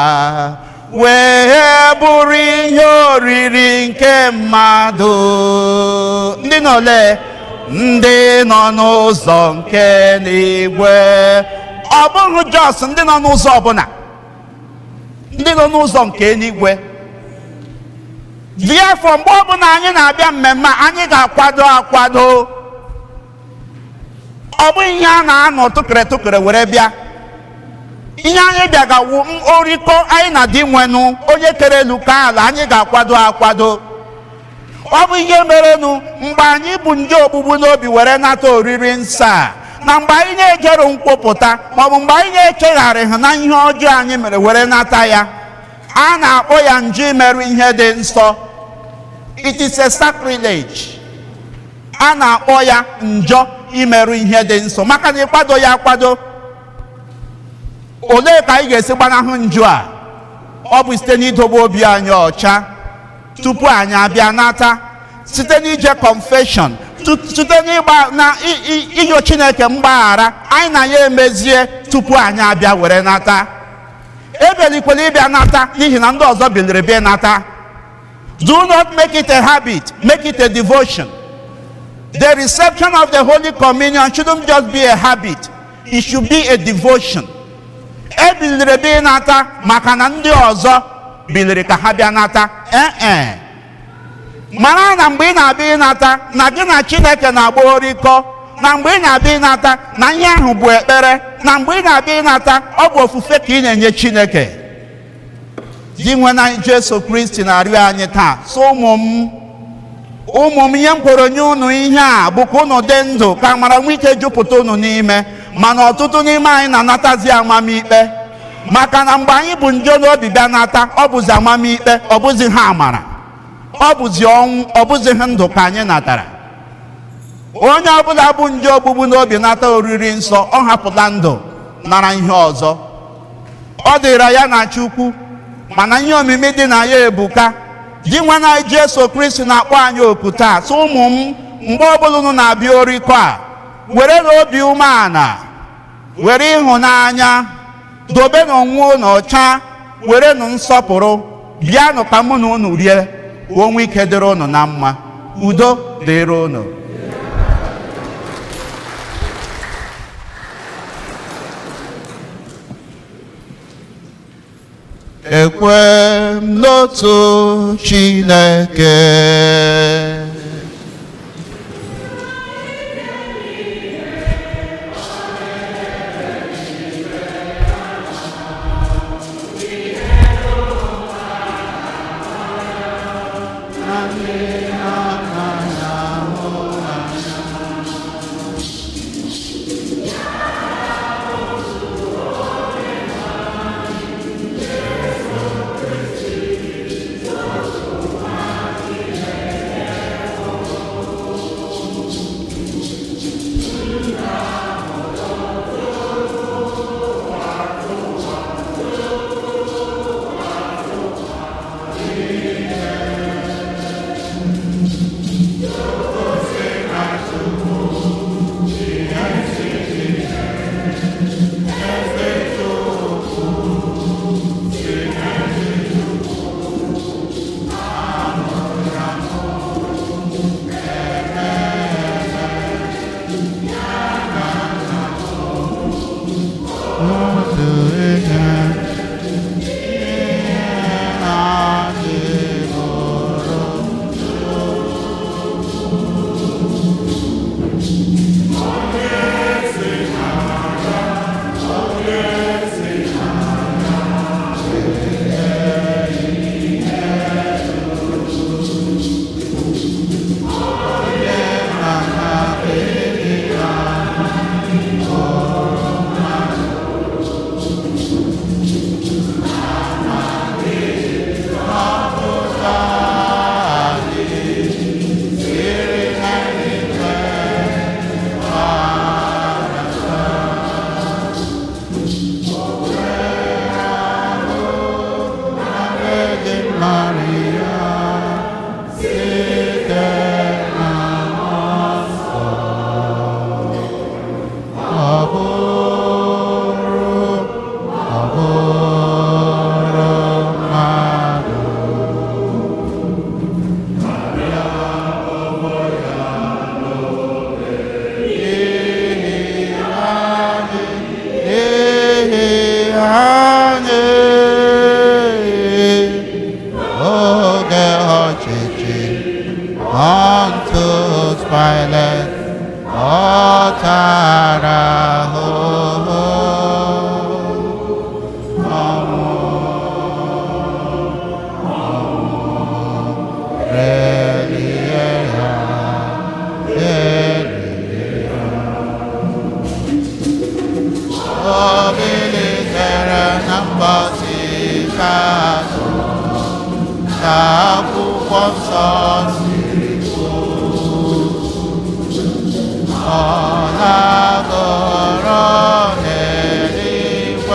wee bụrụ ihe oriri nke mmadụ. Ndị nọ ole? Ndị nọ n'ụzọ nke n'igwe. Ọ bụghị just ndị nọ n'ụzọ ọbụla, ndị nọ n'ụzọ nke eluigwe. Therefore, mgbe ọbụla anyị na-abịa mmemme a, anyị ga-akwado akwado. Ọ bụghị ihe a na-anọ tụkere tụkere were bịa. Ihe anyị bịagawu orikọ anyị na di nwenụ, onye kere elu ka ala, anyị ga-akwado akwado. Ọ bụ ihe merenụ mgbe anyị bụ ndị ogbugbu n'obi were nata oriri nsọ a, na mgbe anyị na-ejeru nkwupụta, maọbụ mgbe anyị na-echegharịghị na ihe ọjọọ anyị mere were nata ya, a na-akpọ ya njọ imerụ ihe dị nsọ. It is a sacrilege. A na-akpọ ya njọ imerụ ihe dị nsọ, maka na ịkwado ya akwado. Olee ka anyị ga-esi gbanahụ njọ a? Ọ bụ site n'idobe obi anyị ọcha tupu anyị abịa nata, site n'ije confession, site n'ịgba na ịyọ Chineke mgbaghara anyị na ya emezie tupu anyị abịa were nata. Ebelikwela ịbịa nata n'ihi na ndị ọzọ biliri bịa nata. Do not make it a habit, make it a devotion. The reception of the Holy Communion shouldn't just be a habit, it should be a devotion. Ebiliri bịa nata maka na ndị ọzọ biliri ka ha bịa nata, ee. Mara na mgbe ị na-abịa ịnata, na gị na Chineke na-agba orikọ, na mgbe ị na-abịa ịnata, na ihe ahụ bụ ekpere, na mgbe ị na-abịa ịnata, ọ bụ ofufe ka ị na-enye Chineke. Di nwe na Jesu Kristi na-arịọ anyị taa, sị, "Ụmụ m, ụmụ m, ihe m kwere nye unu ihe a bụ ka unu dị ndụ, ka amara nwee ike jupụta unu n'ime." Mana ọtụtụ n'ime anyị na-anatazi amamikpe, maka na mgbe anyị bụ njọ n'obi bịa nata, ọ bụzi amamikpe, ọ bụzi ha amara, ọ bụzi ọnwụ, ọ bụzi ha ndụ ka anyị natara. Onye ọbụla bụ nje ogbugbu n'obi nata oriri nsọ, ọ hapụla ndụ nara ihe ọzọ. Ọ dịra ya na Chukwu, mana ihe omimi dị na ya ebuka. Di nwe na Jesu Kristi na-akpọ anyị oku taa, sị, "Ụmụ m, mgbe ọbụla unu na-abịa orikọ a, were n'obi umeala, were ịhụnanya, dobe n'onwe unu ọcha, werenụ nsọpụrụ bịanụ ka mụ na unu rie, ka o nwee ike dịrị unu na mma." Udo dịrị unu. Ekwe m n'otu Chineke.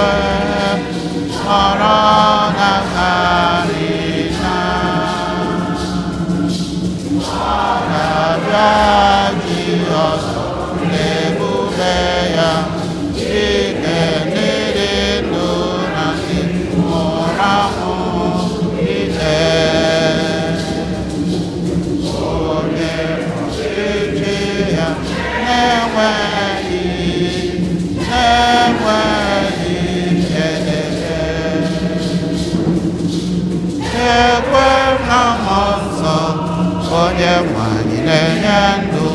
N'eluigwe nọrọ na nna, ọ ga-abịa Jizọs n'ebube ya, ike ndị dị ndụ na ndị nwụrụ anwụ ikpe. Onye ọchịchị ya na-enweghị njedebe. Ekwe m na Mmụọ Nsọ, onye nwanyị na-enye ndụ,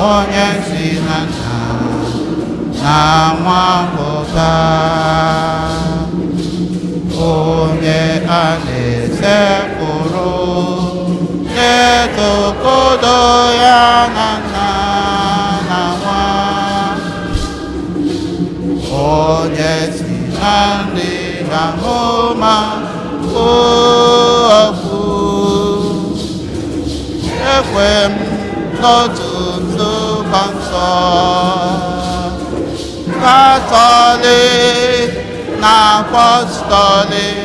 onye si na Nna na Nwa pụta, onye a na-esekpụrụ, na-etokodo ya na Nna na Nwa, onye si na ndị ahụ ma okwu. Ekwe m n'otu nzukọ nsọ Katọlik na Apọstọlik,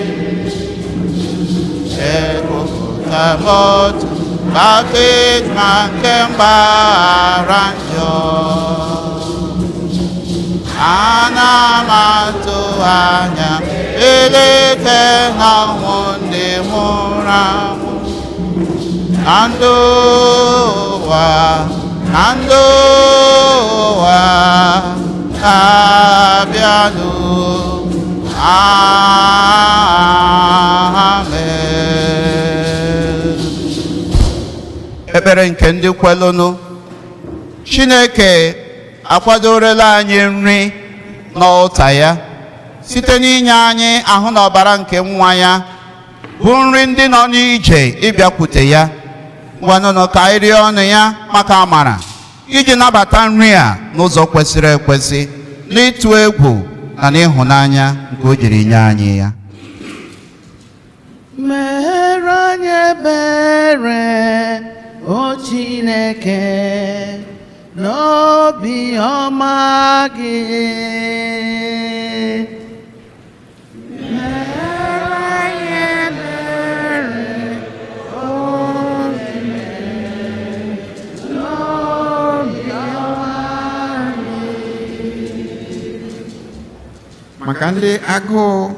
ekwupụta m otu baptizim nke mgbaghara njọ. Ana m atụ anya mbilite n'ọnwụ ndị nwụrụ anwụ, na ndụ ụwa, na ndụ ụwa na-abịanụ. Amen. Ekpere nke ndị kwelụnụ. Chineke akwadorela anyị nri n'ụta ya site n'inye anyị ahụ na ọbara nke nwa ya, bụ nri ndị nọ n'ije ịbịakwute ya. Ngwanụnụ, ka anyị rịọ ọnụ ya maka amara iji nabata nri a n'ụzọ kwesịrị ekwesị, n'ịtụ egwu na n'ịhụnanya nke o jiri nye anyị ya. Mere anyị ebere, o Chineke, n'obi ọma gị. Mere anyị ebere, o Chineke, n'obi ọma gị. Maka ndị agụụ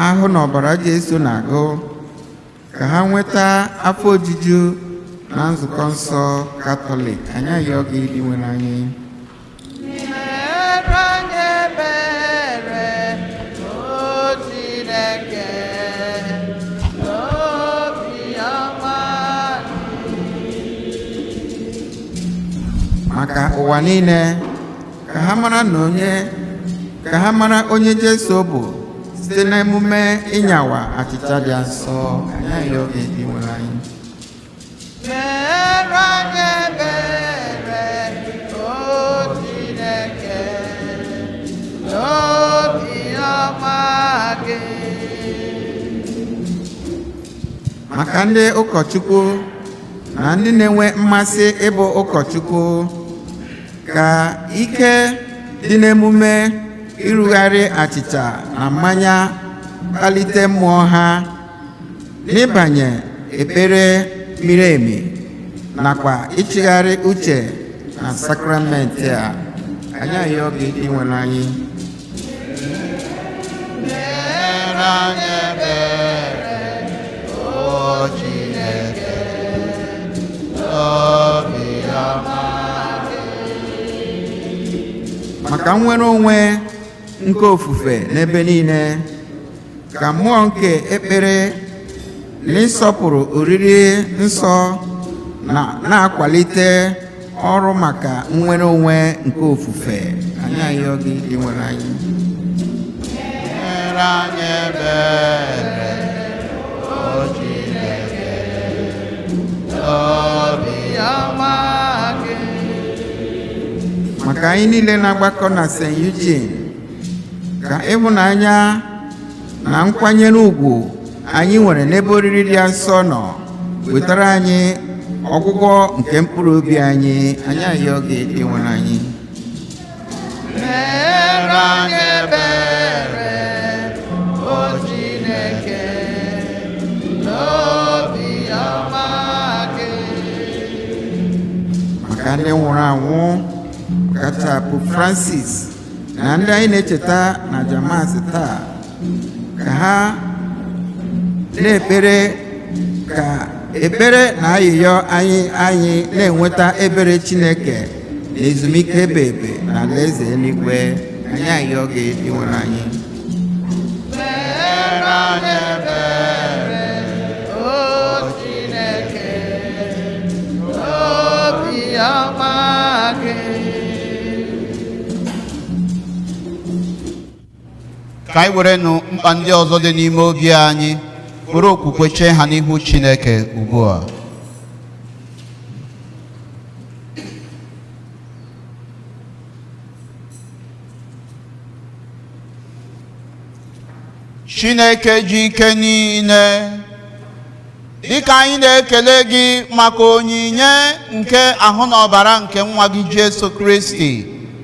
ahụ na ọbara Jesu na-agụ, ka ha nweta afọ ojuju na nzukọ nsọ Katọlik, anyị ayọ gị, Dinwenụ anyị. Mere anyị ebere, o Chineke, n'obi ọma gị. Maka ụwa niile, ka ha mara na onye ka ha mara onye Jesu bụ site n'emume ịnyawa achịcha dị nsọ, anyị ayọ gị, Dinwenụ anyị. Mere anyị ebere, o Chineke, n'obi ọma gị. Maka ndị ụkọchukwu na ndị na-enwe mmasị ịbụ ụkọchukwu, ka ike dị n'emume irugharị achịcha na mmanya kpalite mmụọ ha n'ịbanye ekpere miri emi nakwa ịchịgharị uche na sakramenti a, anyị ayọ gị, Dinwenụ anyị. Mere anyị ebere, o Chineke, n'obi ọma. Maka nnwere onwe nke ofufe n'ebe niile, ka mmụọ nke ekpere na ịsọpụrụ oriri nsọ na na-akwalite ọrụ maka nnwere onwe nke ofufe, anyị ayọ gị, Dinwenụ anyị. Mere anyị ebere, o Chineke, n'obi ọma gị. Maka anyị niile na-agbakọ na St. Eugene, ka ịhụnanya na nkwanyere ugwu anyị nwere n'ebe oriri dị nsọ nọ wetara anyị ọgwụgwọ nke mkpụrụ obi anyị, anyị ayọ gị, Dinwenụ anyị. Mere anyị ebere. Maka ndị nwụrụ anwụ, kacha Pope Francis na ndị anyị na-echeta na Jamas taa, ka ha na-ekpere ka ekpere na ayịyọ anyị na-enweta ebere Chineke na ezumike ebe ebe na alaeze eluigwe. Anyị ayọ gị, Dinwenụ anyị. Mere anyị ebere, o Chineke, obiọma gị. Ka anyị werenụ mkpa ndị ọzọ dị n'ime obi anyị were okwukwe chee ha n'ihu Chineke ugbu a. Chineke ji ike niile, dịka anyị na-ekele gị maka onyinye nke ahụ na ọbara nke nwa gị Jesu Kristi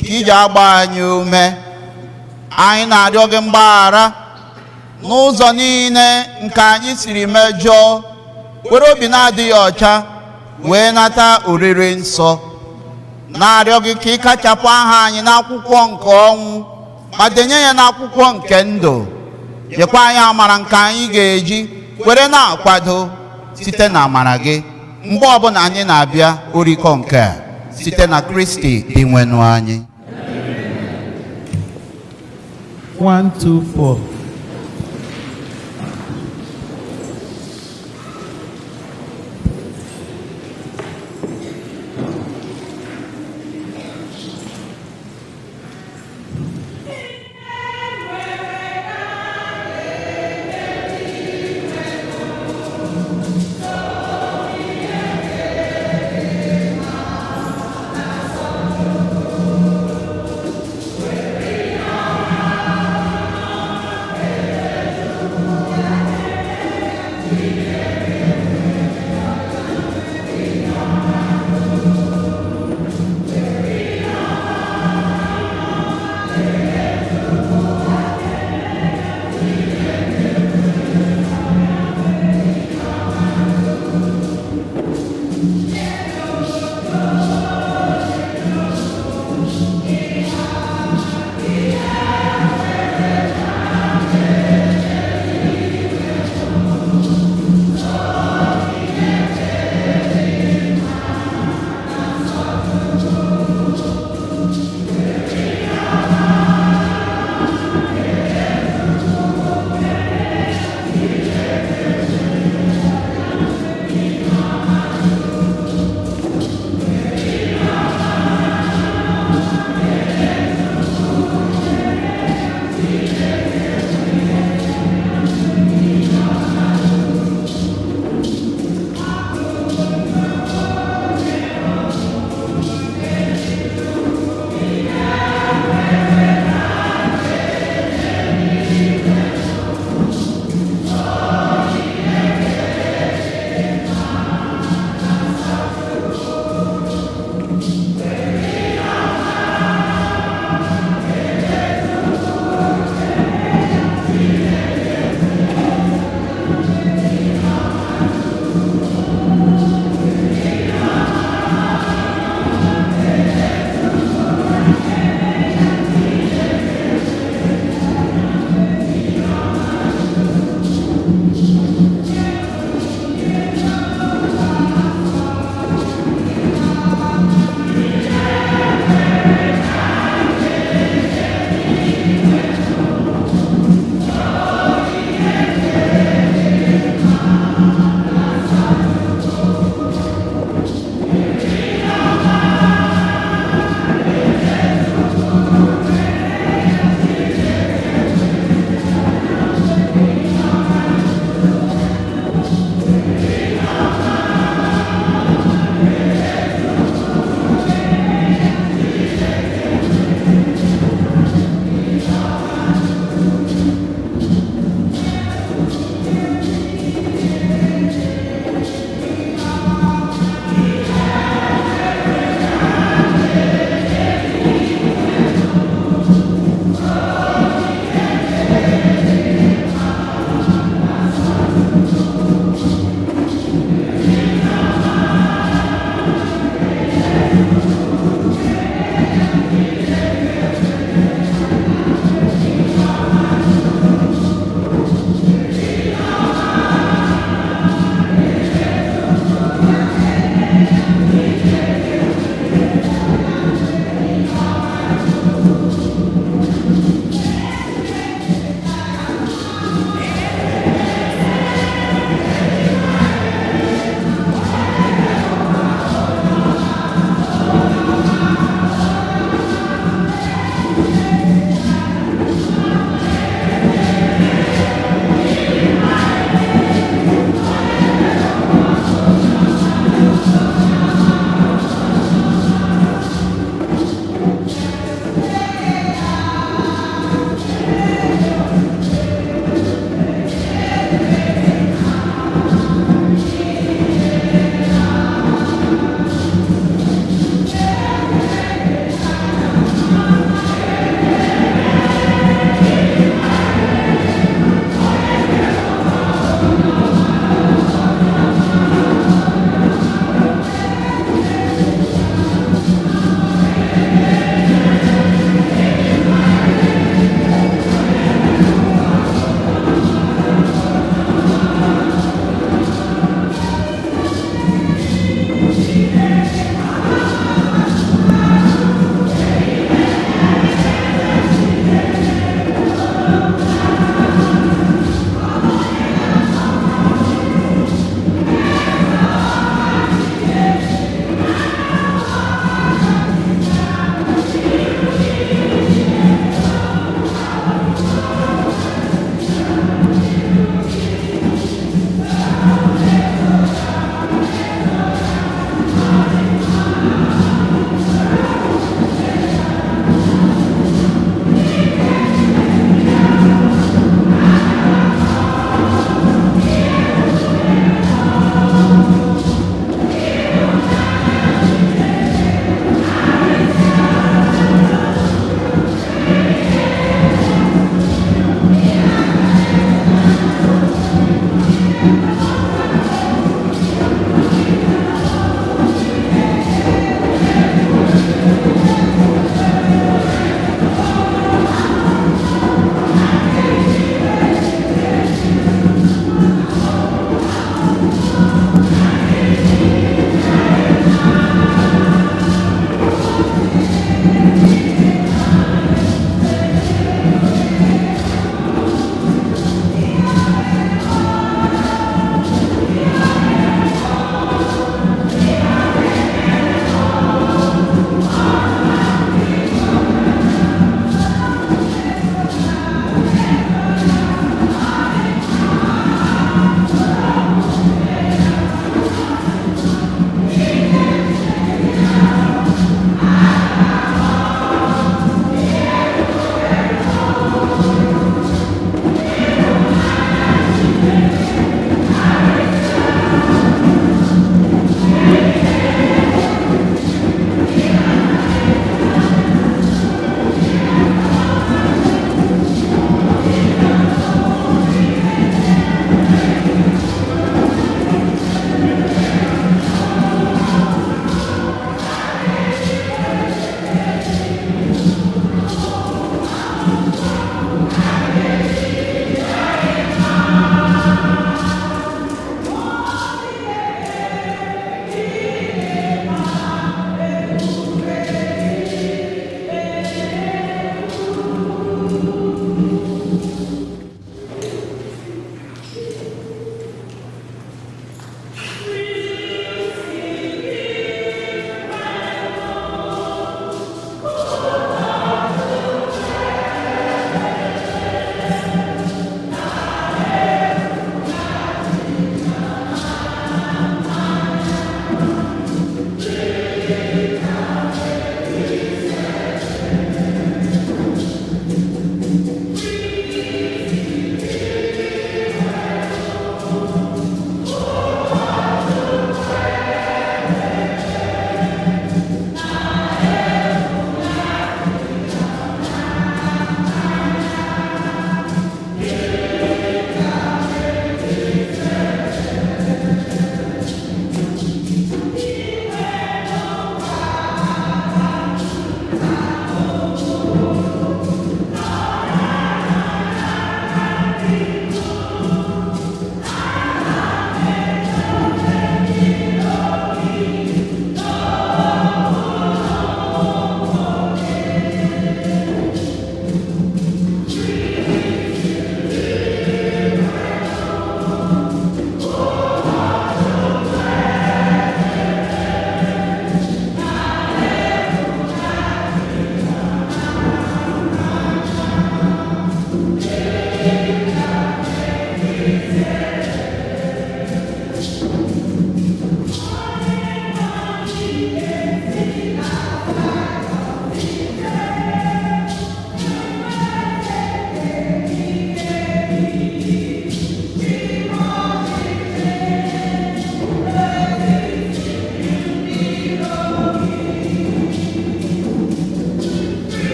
ka iji agba anyị ume, anyị na-arịọ gị mgbaghara n'ụzọ niile nke anyị siri mejọọ, were obi na-adịghị ọcha wee nata oriri nsọ. Na-arịọ gị ka ị kachapụ aha anyị n'akwụkwọ nke ọnwụ ma denye ya n'akwụkwọ nke ndụ. Nyekwa anyị amara nke anyị ga-eji were na-akwado site na amara gị mgbe ọbụla anyị na-abịa orikọ nke a, site na Kristi Dinwenụ anyị. 1, 2, 4.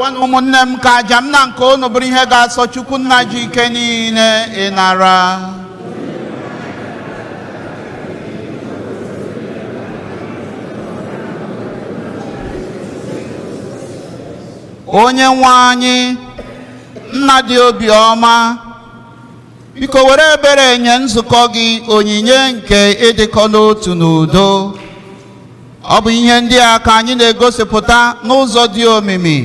Rịọwanụ ụmụnne m ka aja m na nke unu bụrụ ihe ga-asọ Chukwu nna ji ike niile ịnara. Onye nwe anyị, nna dị obiọma, biko were ebere nye nzukọ gị onyinye nke ịdịkọ n'otu n'udo. Ọ bụ ihe ndị a ka anyị na-egosipụta n'ụzọ dị omimi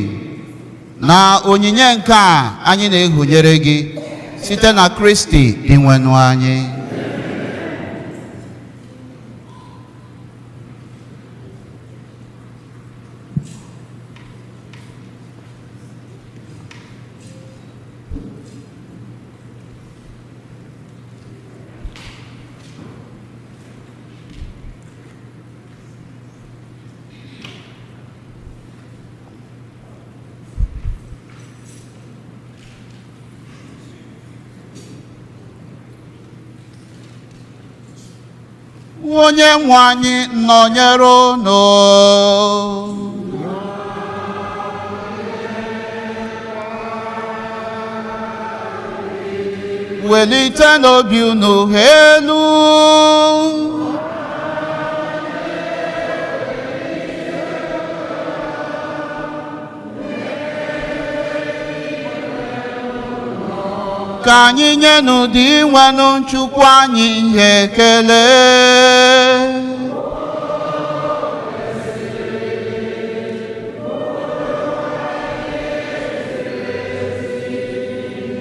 na onyinye nke a anyị na-ehunyere gị site na Kristi Dinwenụ anyị. Onye nwe anyị nọnyere unu. Welite n'obi unu elu. Ka anyị nye n'ụdị nwenụ Chukwu anyị ihe ekele.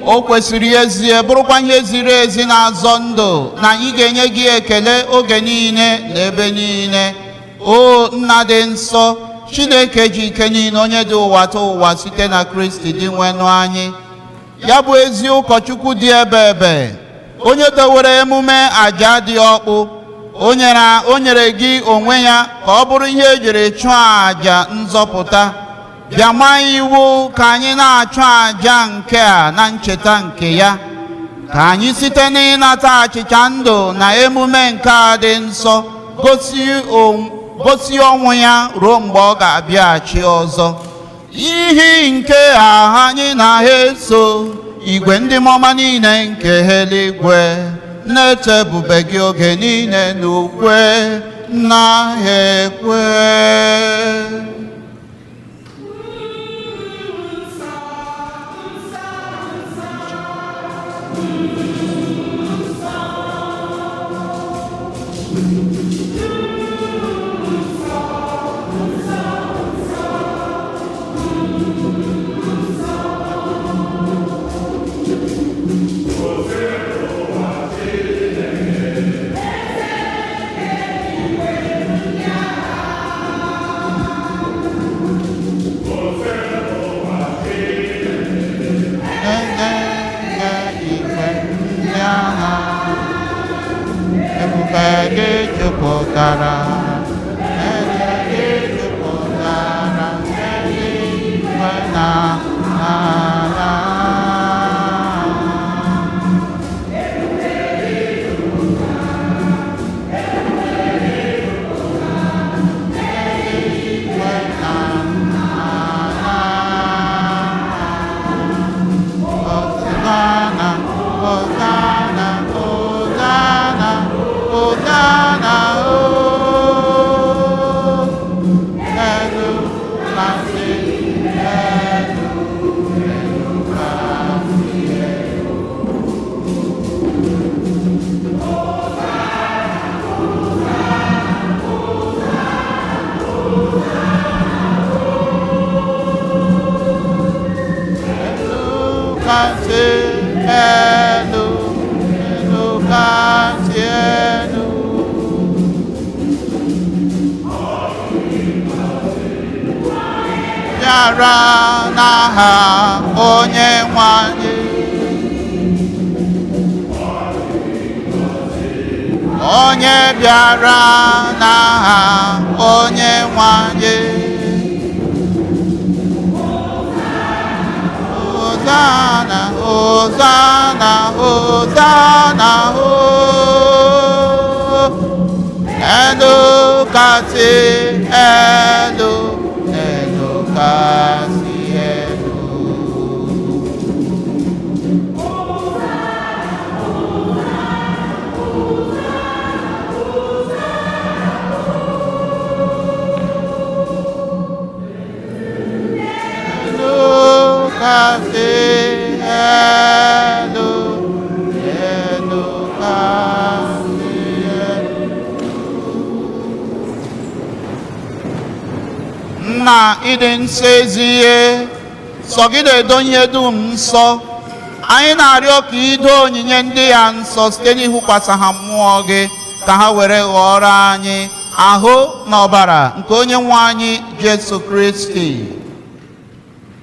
O kwesịrị ezie bụrụkwa ihe ziri ezi na-azọ ndụ na anyị ga-enye gị ekele oge niile na ebe niile. O nna dị nsọ, Chineke ji ike niile, onye dị ụwa ta ụwa, site na Kristi dị nwenụ anyị. Ya bụ ezi ụkọchukwu dị ebe ebe, onye dowere emume aja dị ọkpụ, o nyere gị onwe ya ka ọ bụrụ ihe ejiri chụọ aja nzọpụta. Bịa maa iwu ka anyị na-achụ aja nke a na ncheta nke ya, ka anyị site n'ịnata achịcha ndụ na emume nke a dị nsọ gosi ọnwụ ya ruo mgbe ọ ga-abịaghachi ọzọ. Ihi nke a anyị na-eso igwe ndị mmụọ niile nke eluigwe na-eto ebube gị oge niile n'ukwe na ekwe. N'aha onye nwe anyị, onye bịara n'aha onye nwe anyị. Hosanna, Hosanna, Hosanna, ho elu kasị elu, elu kasị elu. Nna, ịdị nsọ ezie, sọ gị na-edo ihe dum nsọ. Anyị na-arịọ ka ido onyinye ndị ya nsọ site n'ịhụkwasị ha mmụọ gị, ka ha were ghọọrọ anyị ahụ na ọbara nke onye nwe anyị Jesu Kristi,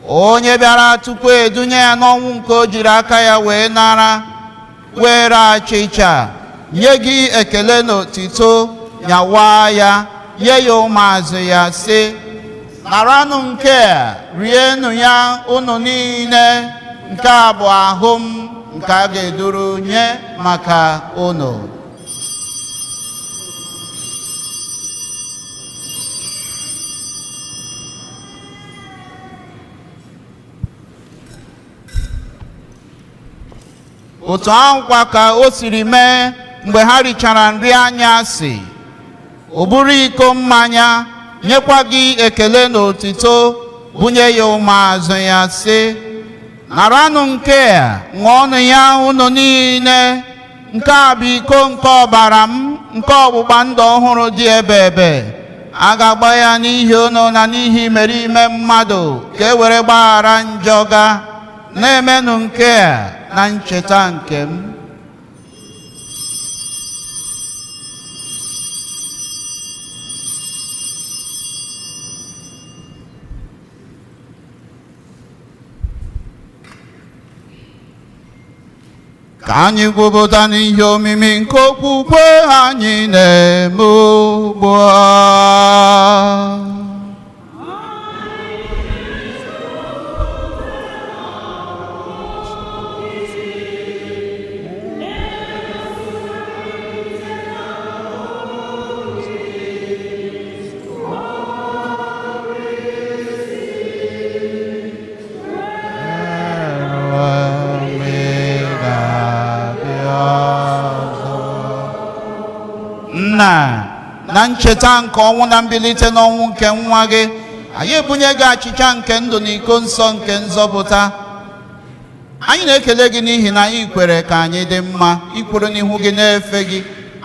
onye bịara tupu edunye ya n'ọnwụ nke o jiri aka ya wee nara, were achịcha nye gị ekele na otito, nyawa ya, nye ya ụmụazụ ya, sị: naranụ nke a, rienụ ya unu niile, nke a bụ ahụ m nke a ga-eduru nye maka unu. Otu ahụkwa ka o siri mee mgbe ha richara nri anyasị, o buru iko mmanya, nyekwa gị ekele na otito, bunye ya ụmụazụ ya, sị: naranụ nke a, ṅụọnụ ya unu niile, nke a bụ iko nke ọbara m nke ọgbụgba ndụ ọhụrụ dị ebe ebe. A ga-agba ya n'ihi unu na n'ihi imerime mmadụ, ka e were gbaghara njọ ga. Na-emenụ nke a na ncheta nke m. Ka anyị gwupụta n'ihe omimi nke okwukwe anyị na-eme ugbu a. Nna, na ncheta nke ọnwụ na mbilite n'ọnwụ nke nwa gị, anyị ebunye gị achịcha nke ndụ na iko nsọ nke nzọpụta. Anyị na-ekele gị n'ihi na anyị kwere ka anyị dị mma ikwuru n'ihu gị na-efe gị.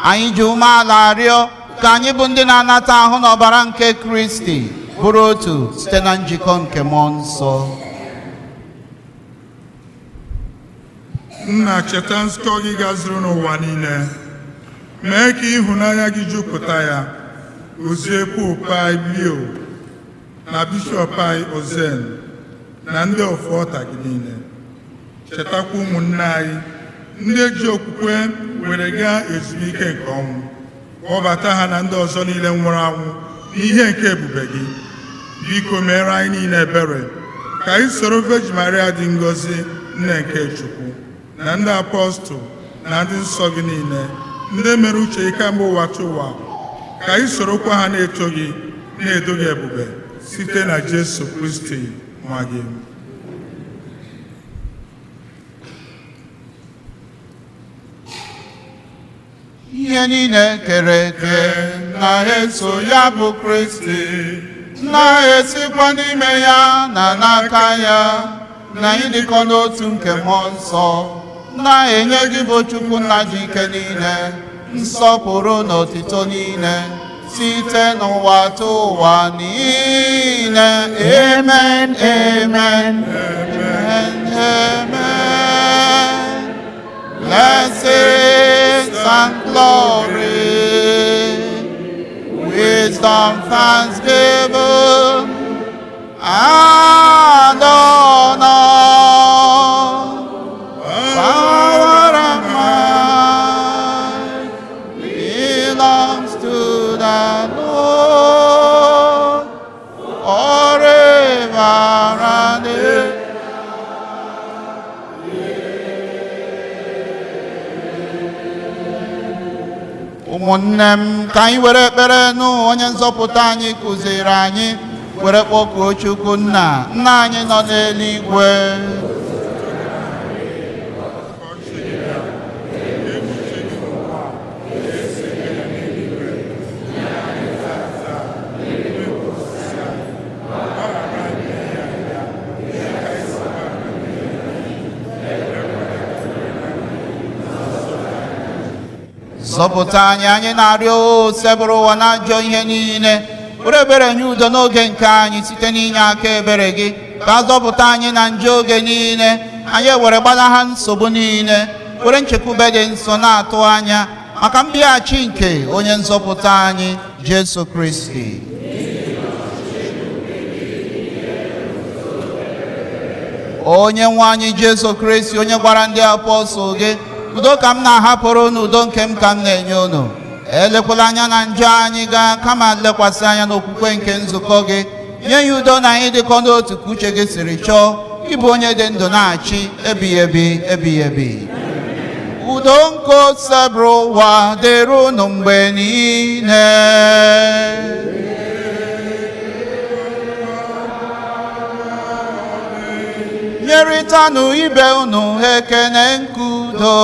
Anyị ji umeala arịọ ka anyị bụ ndị na-anata ahụ na ọbara nke Kristi bụrụ otu site na njikọ nke mmụọ nsọ. Nna, cheta nzukọ gị gazuru n'ụwa niile, mee ka ịhụnanya gị jupụta ya. Gozie Popu anyị Leo na Bishọp anyị Ozen na ndị ofu ọta gị niile. Chetakwa ụmụnne anyị ndị ji okwukwe were gaa ezumike nke ọnwụ, kpọbata ha na ndị ọzọ niile nwụrụ anwụ n'ihe nke ebube gị. Biko meere anyị niile ebere, ka anyị soro Virgin Maria dị ngọzi, nne nke Chukwu, na ndị apọstụl na ndị nsọ gị niile, ndị mere uche gị kamgbe ụwa tụwa, ka anyị sorokwa ha na-eto gị, na-edo gị ebube, site na Jesu Kristi nwa gị. Ihe niile kere eke na-eso ya bụ Kristi, na-esikwa n'ime ya na n'aka ya, na ịdịkọ n'otu nke mmụọ nsọ, na-enye gị bụ Chukwu nna ji ike niile nsọpụrụ na otito niile site n'ụwa tụ ụwa niile. Amen, amen, amen, amen. Blessings and glory, wisdom, thanksgiving, and honor, power and might belongs to the Lord forever and ever. Ụmụnne m, ka anyị were ekpere nụ onye nzọpụta anyị kụziri anyị were kpọkuo Chukwu nna. Nna anyị nọ n'eluigwe, zọpụta anyị, anyị na-arịọ, osebụrụ ụwa na ajọ ihe niile. Were ebere nye udo n'oge nke anyị site n'inye aka ebere gị, ka a zọpụta anyị na njọ oge niile, anyị ewere gbalaha nsogbu niile, were nchekwube dị nsọ na-atụ anya maka mbịaghachi nke onye nzọpụta anyị Jesu Kristi. Onye nwe anyị Jesu Kristi, onye gwara ndị apọstụl gị, udo ka m na-ahapụrụ unu, udo nke m ka m na-enye unu. Elekwala anya na njọ anyị gaa, kama lekwasị anya n'okwukwe nke nzukọ gị. Nye ya udo na anyị dịkọ n'otu ka uche gị siri chọọ, ịbụ onye dị ndụ na-achị ebighị ebi ebighị ebi. Udo nke osebụrụ ụwa dịrị unu mgbe niile. Nyerịtanụ ibe unu ekene nke udo.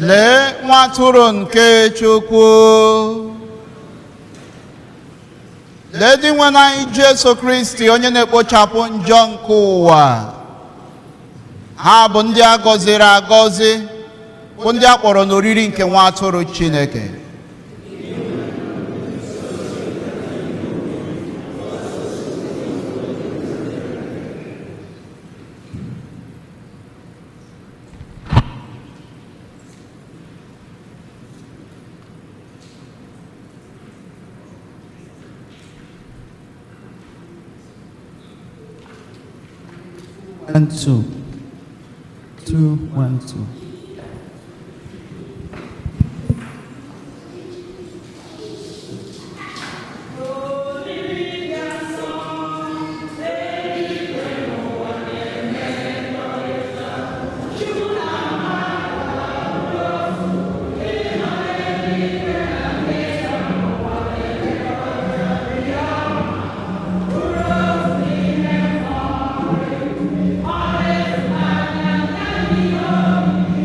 Lee nwa atụrụ nke Chukwu. Lee dị nwe anyị Jesu Kristi, onye na-ekpochapụ njọ nke ụwa. Ha bụ ndị a gọziri agọzi, bụ ndị a kpọrọ n'oriri nke nwa atụrụ Chineke. And 2, 2, 1, 2. Amen.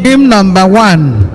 Hymn number 1.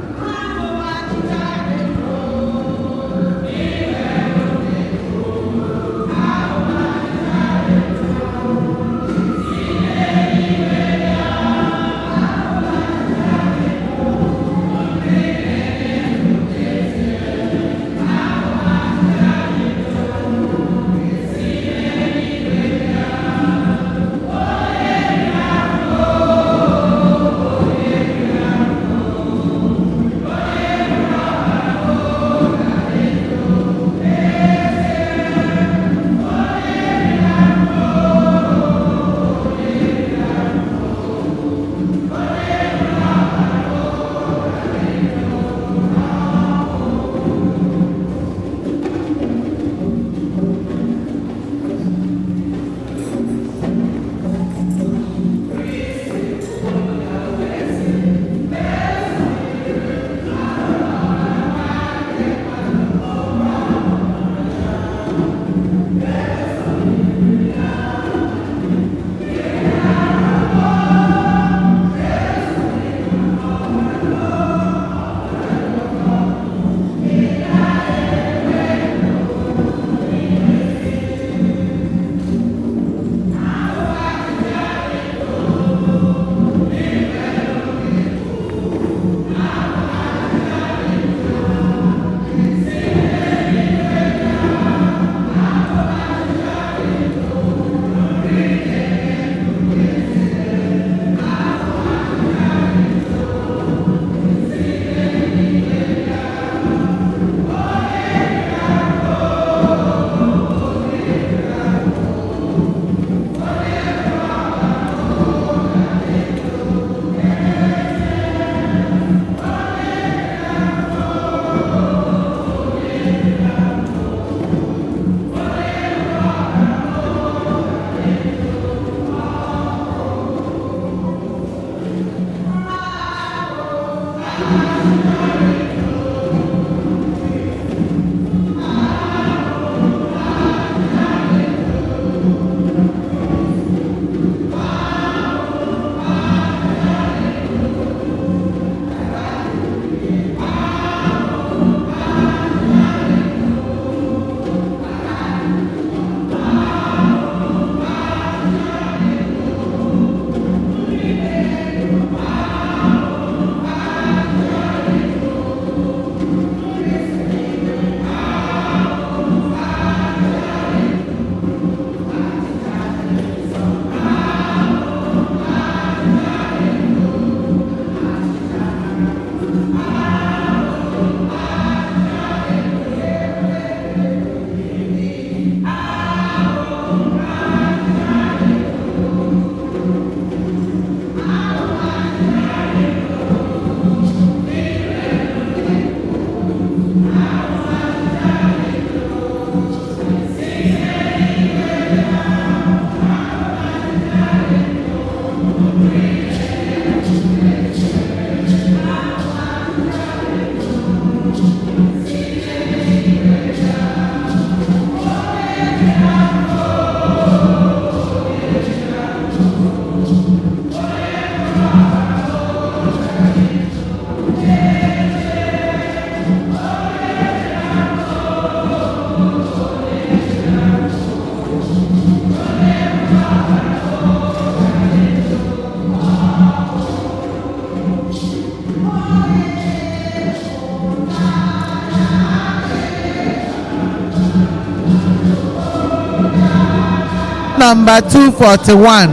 Number 241.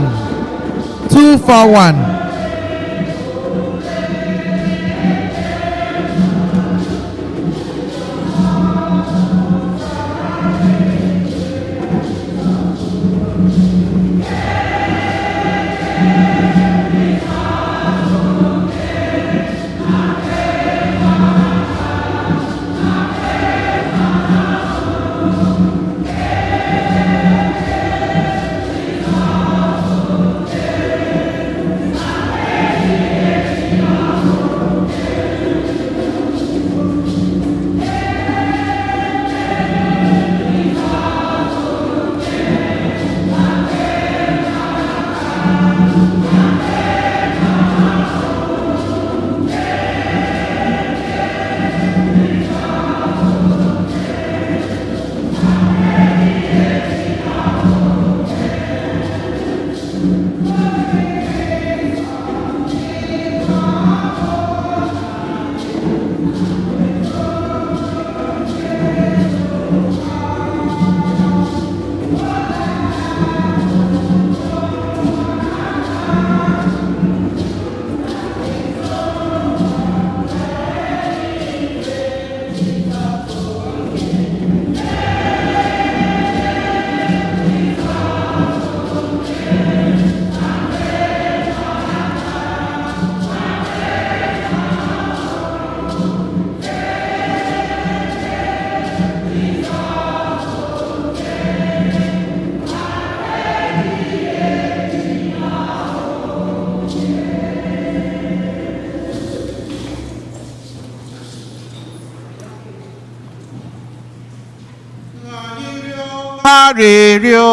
241. Arịrịọ.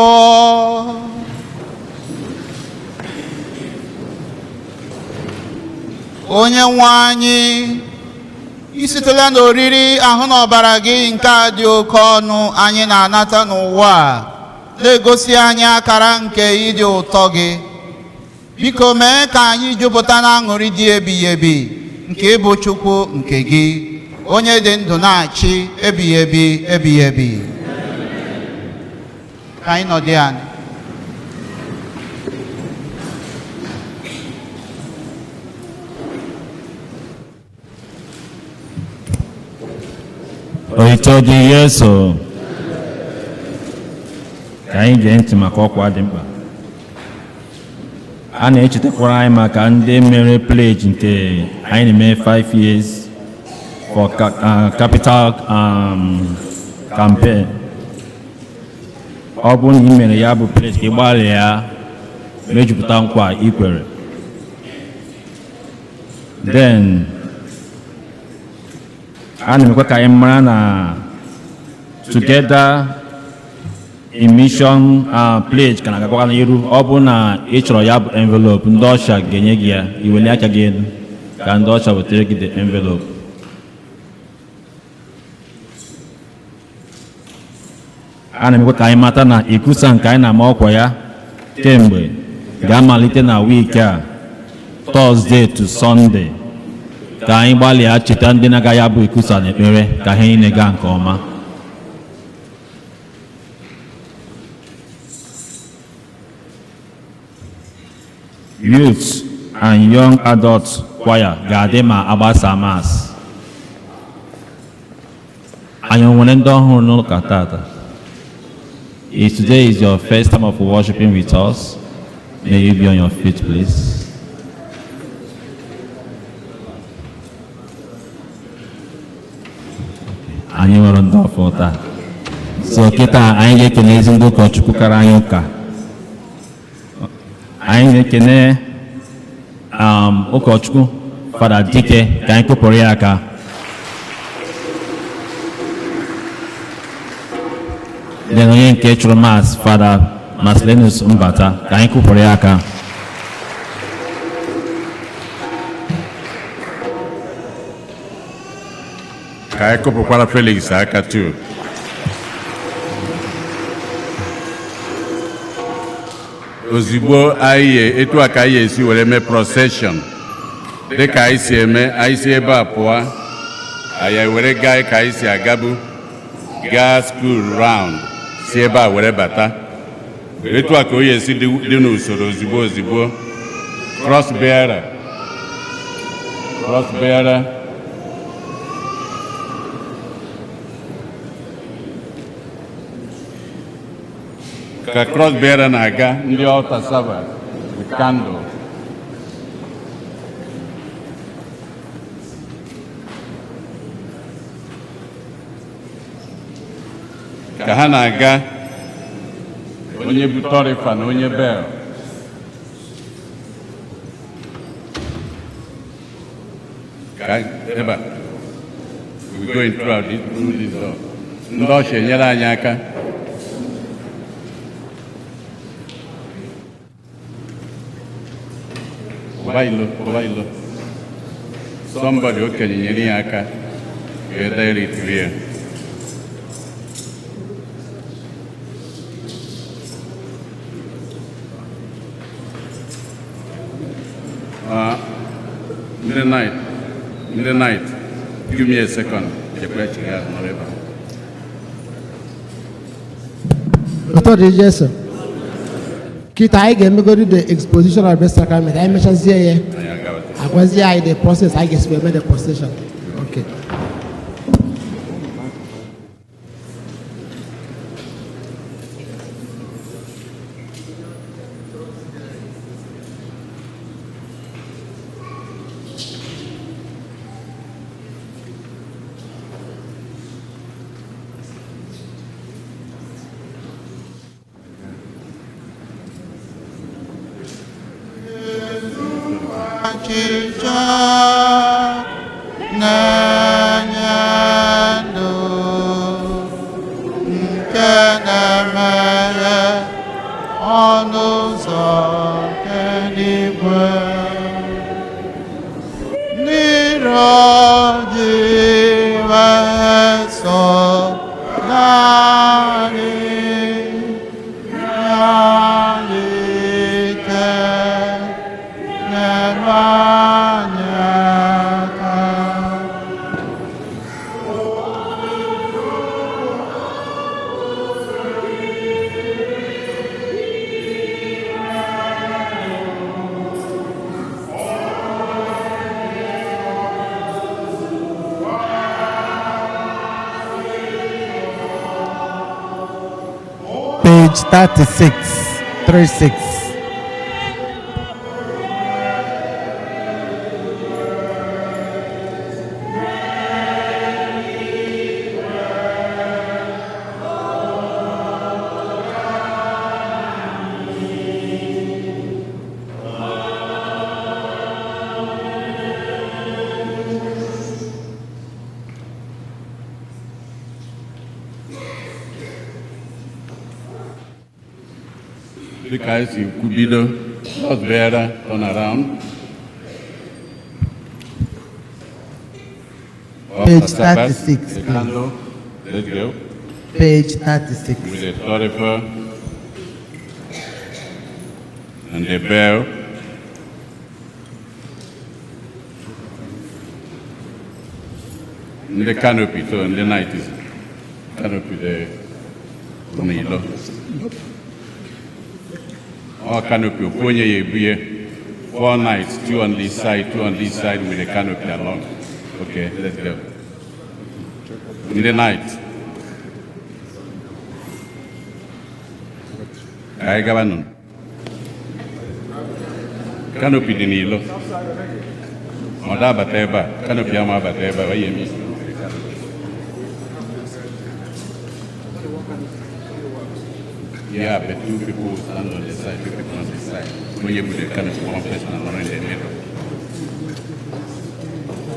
Onye nwe anyị, i sitela n'oriri ahụ na ọbara gị nke a dị oke ọnụ anyị na-anata n'ụwa a na-egosi anyị akara nke ịdị ụtọ gị. Biko mee ka anyị jupụta na aṅụrị dị ebighị ebi nke ịbụ Chukwu nke gị, onye dị ndụ na-achị ebighị ebi ebighị ebi. Ka anyị nọdụ anyị. Otito dị Yesu. Ka anyị gee ntị maka ọkwa dị mkpa. A na-echetakwara anyị maka ndị mere pledge nke anyị na-eme 5 years for capital campaign. Ọ bụrụ na ị mere ya bụ pledge, ka ị gbalịa mejupụta nkwa ị kwere. Then a na-emekwa ka anyị mara na Together in Mission pledge ka na-agakwa n'iru. Ọ bụrụ na ị chọrọ ya bụ envelope, ndị ọcha ga-enye gị ya. I welie aka gị elu ka ndị ọcha wetara gị the envelope. A na-emekwa ka anyị mata na ikusa nke anyị na-ama ọkwa ya kemgbe ga-amalite na wiiki a, Thursday to Sunday. Ka anyị gbalịa cheta ndị na-agaghị abụ ikusa n'ekpere ka ha niile gaa nke ọma. Youth and Young Adult Choir ga-adị ma agbasa Mass. Anyị nwere ndị ọhụrụ n'ụka tata? If today is your first time of worshiping with us, may you be on your feet, please. Anyị nwere ndị ọfọ taa. So kịta anyị ga-ekene ezi ndị ụkọchukwu kara anyị ụka. Anyị na-ekene ụkọchukwu Fada Dike, ka anyị kụpụrụ ya aka. Then onye nke chụrụ Mass, Fada Marcellinus Mbata, ka anyị kụpụrụ ya aka. Ka anyị kụpụkwara Felix aka too. Ozugbo anyị etu a ka anyị esi were mee procession dịka anyị si eme, anyị si ebe a pụọ, anyị were gaa ka anyị si agabu, gaa school round, si ebe a were bata. Etu a ka o esi dị n'usoro. Ozugbo ozugbo, cross bearer, cross bearer. Ka cross bearer na-aga, ndị altar servers with candle. Ka ha na-aga, onye bụ thurifer na onye bell. Ka ebe a, we going through this door. Ndị ọchị enyere anyị aka. Pụba ilo, pụba ilo. Somebody okenye nyere ya aka wee direct ya. Ndị knight, ndị knight, give me a second. Jekwe chigha azụ nọrọ ebe a. Ụtọ dị Jesu. Kịta anyị ga-emegodi the exposition of the sacrament. Anyị mechazie ya, Anyị agawata. Agwazie anyị the process anyị ga-esi wee mee the procession. Okay. Achịcha na-enye ndụ nke na-emeghe ọnụ ụzọ nke eluigwe. N'ire dị so naanị naanị ike nyere anyị aka. Page 36, 36. Dịka anyị si kwubido, Lord bearer, turn around. Off Page the Sabbath, 36, the please. candle. Let's go. Page 36. With the thurible and the bell. Ndị canopy, so ndị knight is canopy dị n'ilo. Ọ canopy, ofu onye ya ebunye. Four knights, two on this side, two on this side with the canopy along. Okay, let's go. Ndị knight. Ka anyị gaba nụ. Canopy dị n'ilo. Ọ da abata ebe a, canopy ama abata ebe a, ọ ya eme isi. Yeah, but two people will stand on the side, two people on this side. Onye bụ the canopy, one person and one in the middle.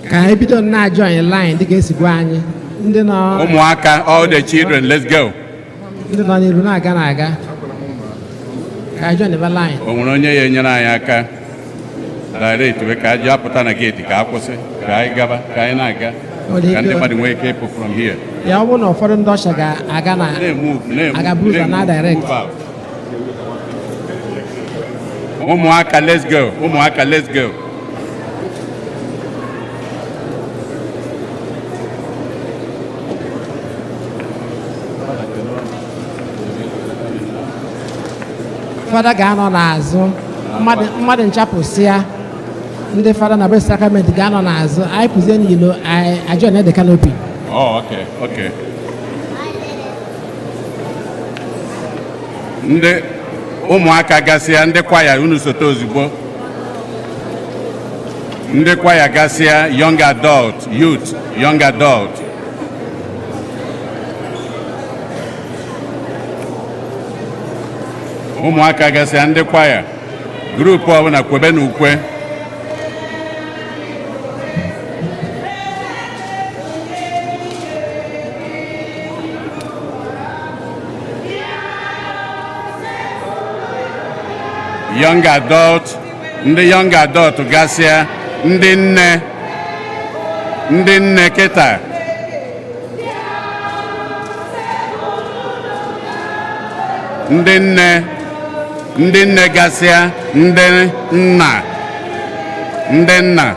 Ka anyị bido na-join line dịka esi gwa anyị. Ndị nọ Ụmụaka, all the children, let's go. Ndị nọ n'iru na-aga na-aga. Ka anyị join ebe line. O nwere onye ya enyere anyị aka direct wee ka anyị apụta na gate ka a kwụsị, ka anyị gaba, ka anyị na-aga, ka ndị mmadụ nwee ike ịpụ from here. Ya ọ bụrụ na ụfọdụ ndị usher ga-aga na Na-emove, na-emove, aga buru ụzọ na na-emove, direct. Move out. Ụmụaka, let's go. Ụmụaka, let's go. Fada ga-anọ n'azụ, mmadụ mmadụ nchapụsịa, ndị fada na Blessed Sacrament ga-anọ n'azụ, anyị pụzie n'ilo, anyị ajoin the canopy. Oh, okay. Ndị ụmụaka gasịa, ndị kwaya, unu sote ozugbo. Ndị kwaya gasịa, young adult, youth, young adult. Ụmụaka gasịa, ndị kwaya, group ọbụla kwebe na ukwe. Young adult, ndị young adult gasịa, ndị nne, ndị nne kịta. Ndị nne, ndị nne gasịa, ndị nna. Ndị nna.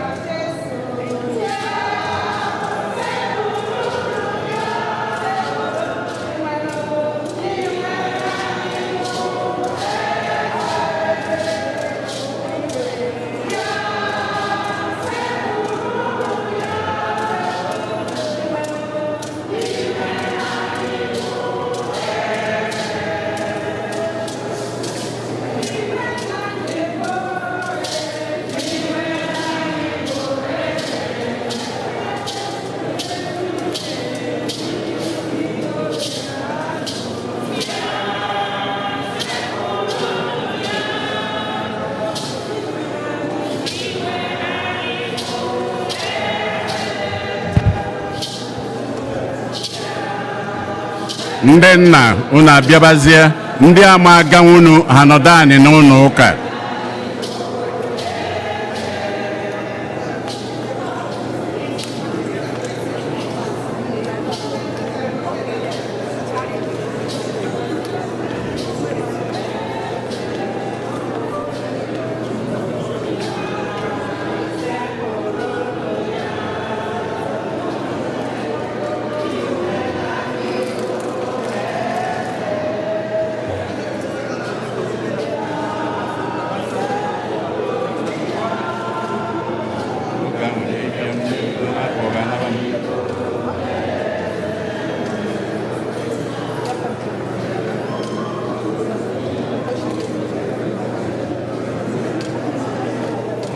Ndị nna unu abịabazie, ndị ama aganwunu ha nọdụ anị n'ụlọ ụka.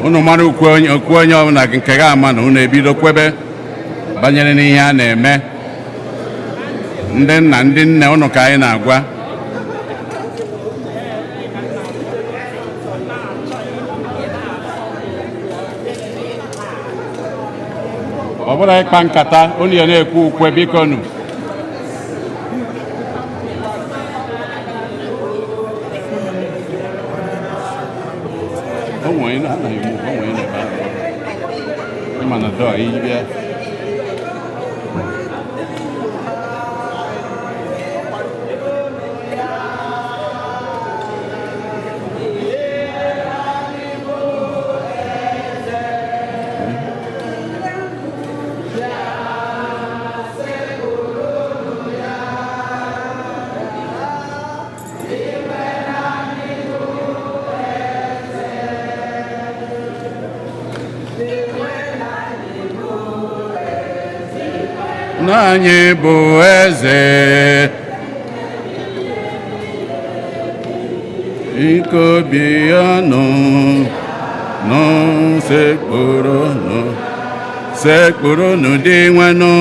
Unu mara ukwe onye ọbụla nke ga ama na unu ebido kwebe banyere n'ihe a na-eme. Ndị nna, ndị nne unu ka anyị na-agwa. Ọ bụrụ ịkpa nkata, unu ya na-ekwu ukwe biko nu. Anyị bụ eze ikobi ọnụ nụ sekpụrụnụ sekpụrụnụ dị nwenụ.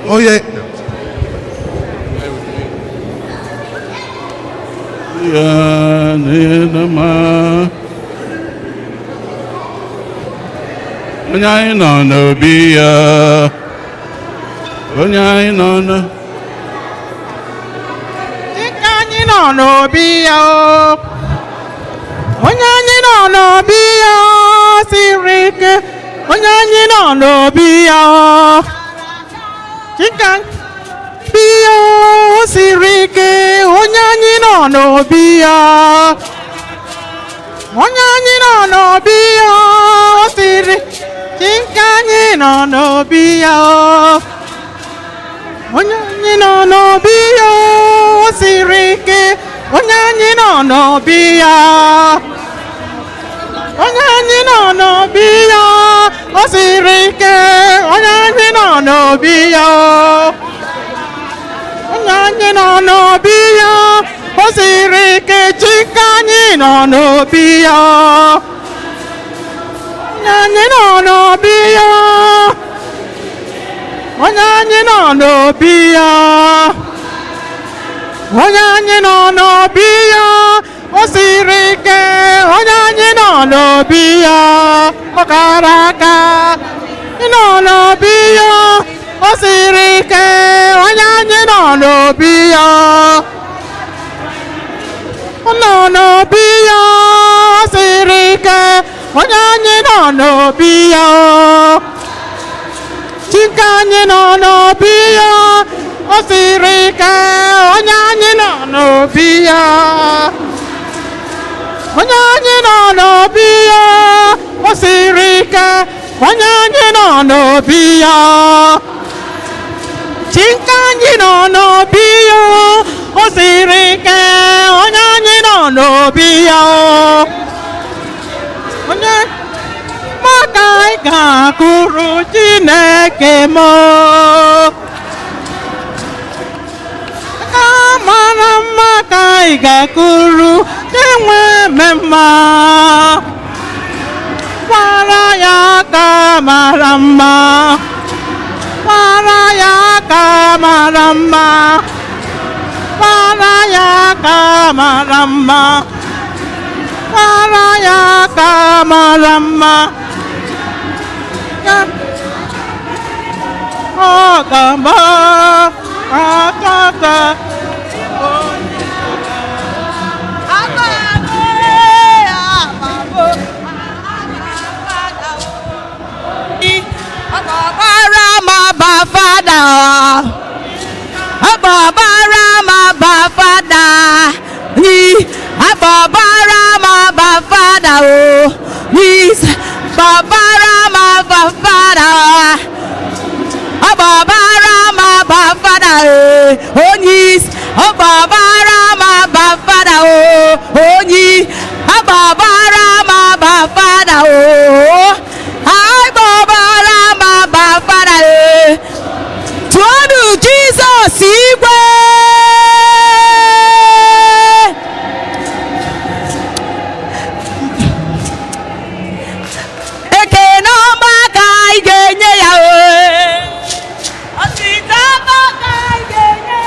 Onye Ya n'ịdịmma. Onye anyị nọ n'obi ya, onye anyị nọ na Dịka anyị nọ n'obi ya o, onye anyị nọ n'obi ya o siri ike, onye anyị nọ n'obi ya o, dịka obi ya o siri ike, onye anyị nọ n'obi ya, onye anyị nọ n'obi ya o siri, dịka anyị nọ n'obi ya o. Onye anyị nọ n'obi ya o siri ike, onye anyị nọ n'obi ya, onye anyị nọ n'obi ya o siri ike, onye anyị nọ n'obi ya, onye anyị nọ n'obi ya o siri ike, chike anyị nọ n'obi ya, onye anyị nọ n'obi ya, onye anyị nọ n'obi ya, onye anyị nọ n'obi ya o siri ike, onye anyị nọ n'obi ya ọ kara aka, ị nọ n'obi ya o siri ike, onye anyị nọ n'obi ya, ọ nọ n'obi ya o siri ike, onye anyị nọ n'obi ya, Chike anyị nọ n'obi ya o siri ike, onye anyị nọ n'obi ya, onye anyị nọ n'obi ya o siri ike, onye anyị nọ n'obi ya, Chike anyị nọ n'obi ya o siri ike, onye anyị nọ n'obi ya, onye maka anyị ga-akụrụ Chineke m aka mara mma ka anyị ga-akụrụ chinwe mma, kwara ya aka mara mma, kwara ya aka mara mma, kwara ya aka mara mma, kwara ya aka mara mma. Ya ọ ga-ama atata. Ọbara ma ba fada, ọbara ma ba fada, ni ọbara ma ba fada o, ni ọbara ma ba fada, ọbara ma ba fada e, onye ọbara ma ba fada o, onye ọbara ma ba fada o. Agbọbara ma ba fada e. Tụọnụ Jizọs igwe. Ekene ọma ka anyị ga-enye ya o. Otito ọma ka anyị ga-enye.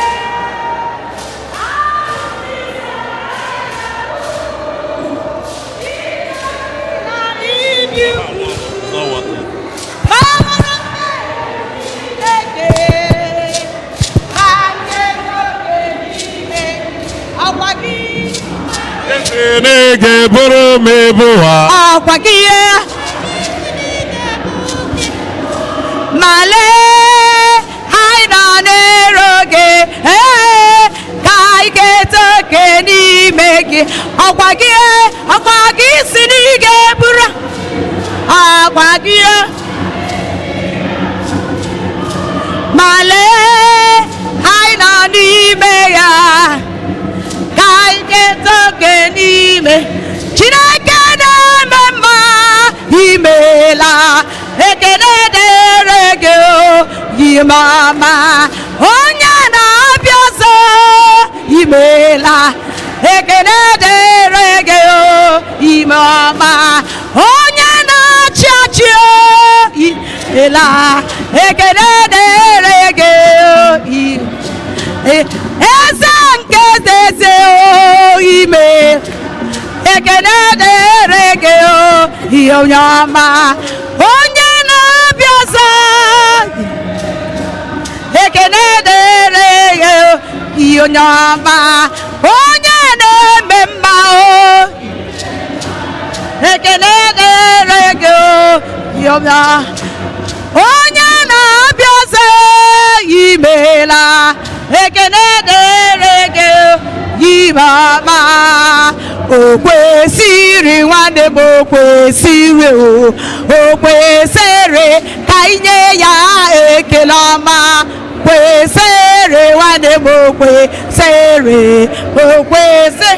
Chineke bụrụ m ibu ha. Ọkwa gị ihe ma lee anyị nọ n'ero gị, ee, ka anyị keta oke n'ime gị. Ọkwa gị, ọkwa gị si na ị ga-eburu, ọkwa gị, ma lee anyị nọ n'ime ya, ka anyị keta oke n'ime Chineke na-eme mma, imeela, ekele dịrị gị o, imama onye na-abịa ọzọ, imeela, ekele dịrị gị o, imama onye na-achị achị o, imeela, ekele dịrị gị. Ekene dịrị gị o, ihe onye ọma, onye na-abịa ọzọ. Ekene dịrị gị o, ihe onye ọma, onye na-eme mma o. Ekene dịrị gị o, ihe ọma, onye na-abịa ọzọ, imeela. Ekene dịrị gị o, ime ọma. O kwesịrị nwanne m, o kwesịrị o, o kwesịrị ka inye ya ekele ọma. Kwesịrị nwanne m, o kwesịrị, o kwesịrị.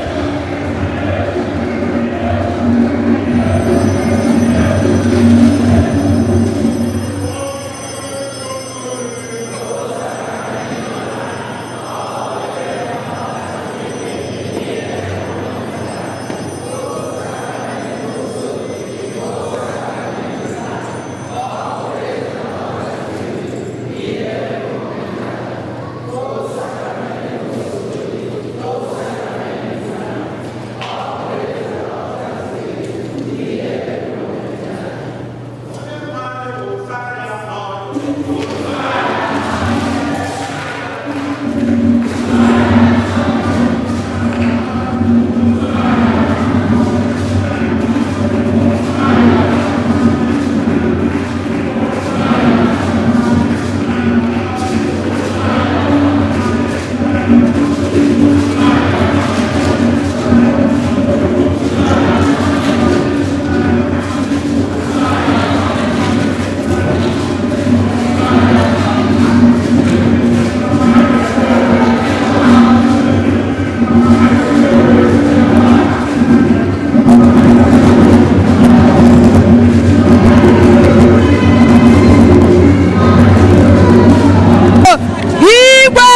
Igwe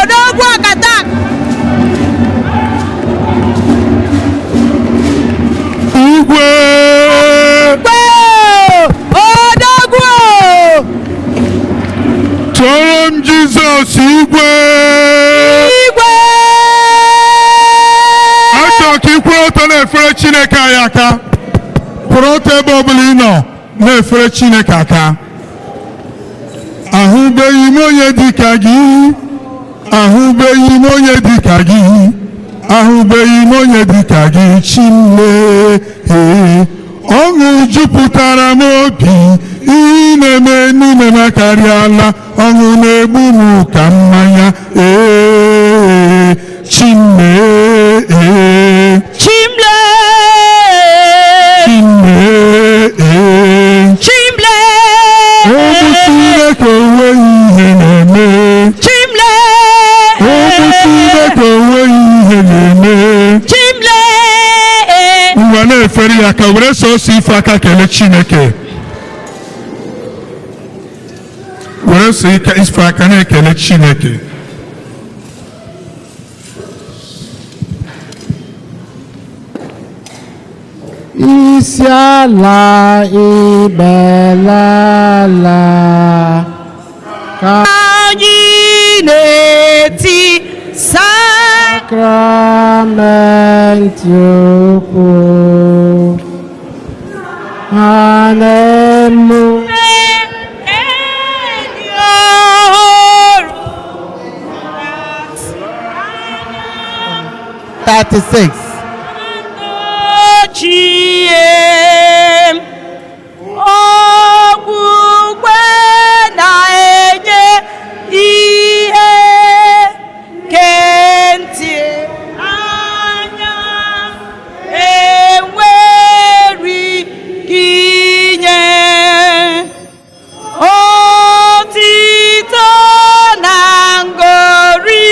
n'ogwu akata. Igwe! Igwe odogwu! Tụọrọ m Jizọs igwe! Igwe! Achọrọ ka ị kwụrụ ọtọ na-efere Chineke anyị aka. Kwụrụ ọtọ ebe ọbụla ị nọ na-efere Chineke aka. Ahụbeghị m onye dị ka gị. Ahụbeghị m onye dị ka gị. Ahụbeghị m onye dị ka gị, Chineke. Ọṅụ jupụtara m obi, ihe ị na-eme n'ime m akarịala, ọṅụ na-egbu m ka mmanya. Ee, Chineke. Chimle! Chineke. Chimle! Ụmụ Chineke onweghị ihe na-eme. Chimle! Ụmụ Chineke onweghị ihe na-eme. Chimle! Ngwa na-efere ya aka, were sọsọ ife aka kelee Chineke. Were sọ ike ife aka na-ekele Chineke. Isi ala ibelala ka anyị na-eti sakramenti ukwu ha na-emu enyi ọhụrụ. 36. Ochie okwukwe na-enye ihe kentị anya enwere ike inye otito na ngori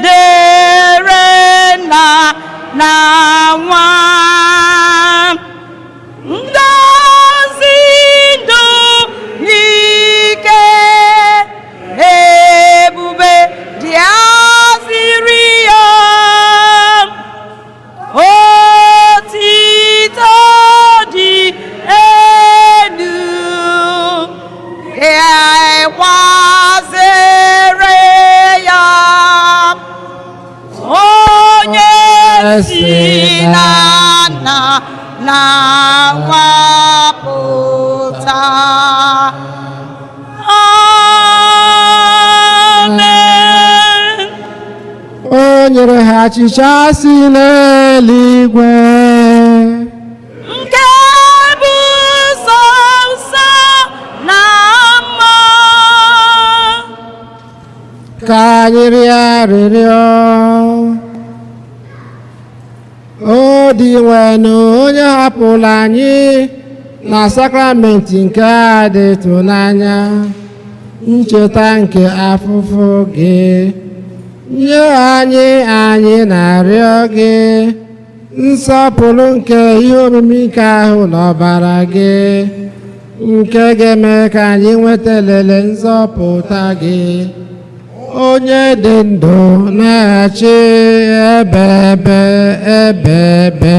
dere na na nwa. Ngọzi ndụ. Nyere ha achịcha si n'eluigwe. Nke bụ sọ nsọ na mma. Ka anyị rịọ arịrịọ. O Dinwenụ, onye hapụrụ anyị na sakramenti nke a dị ịtụnanya, ncheta nke afụfụ gị, nye anyị, anyị na-arịọ gị, nsọpụrụ nke ihe omimi nke ahụ na ọbara gị, nke ga-eme ka anyị nweta elele nzọpụta gị, onye dị ndụ na-achị ebe ebe ebe ebe.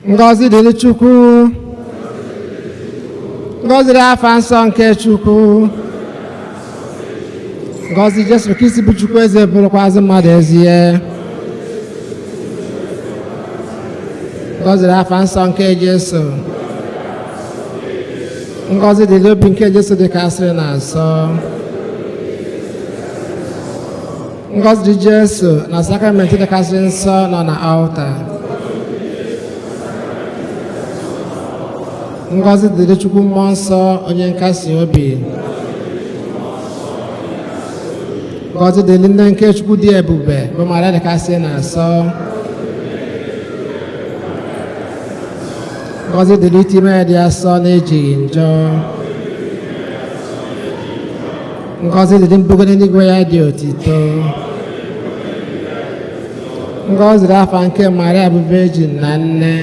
Ngọzi dịrị Chukwu. Ngọzi dị afa nsọ nke Chukwu. Ngọzi Jesu Kristi bụ Chukwu eze bụrụkwazị mmadụ ezie. Ngọzi dị afa nsọ nke Jesu. Ngọzi dịrị obi nke Jesu dịkasịrị na nsọ. Ngọzi dị Jesu na sakramenti dịkasịrị nsọ nọ na alta. Ngọzi dịrị Chukwu mmụọ nsọ onye nkasi obi. Ngọzi dịrị nne nke Chukwu dị ebube bụ Maria dịkasị na nsọ. Ngọzi dịrị ite ime ya dị asọ na-ejighị njọ. Ngọzi dịrị mbugo n'eluigwe ya dị otito. Ngọzi dịrị afa nke Maria bụ Virgin na nne.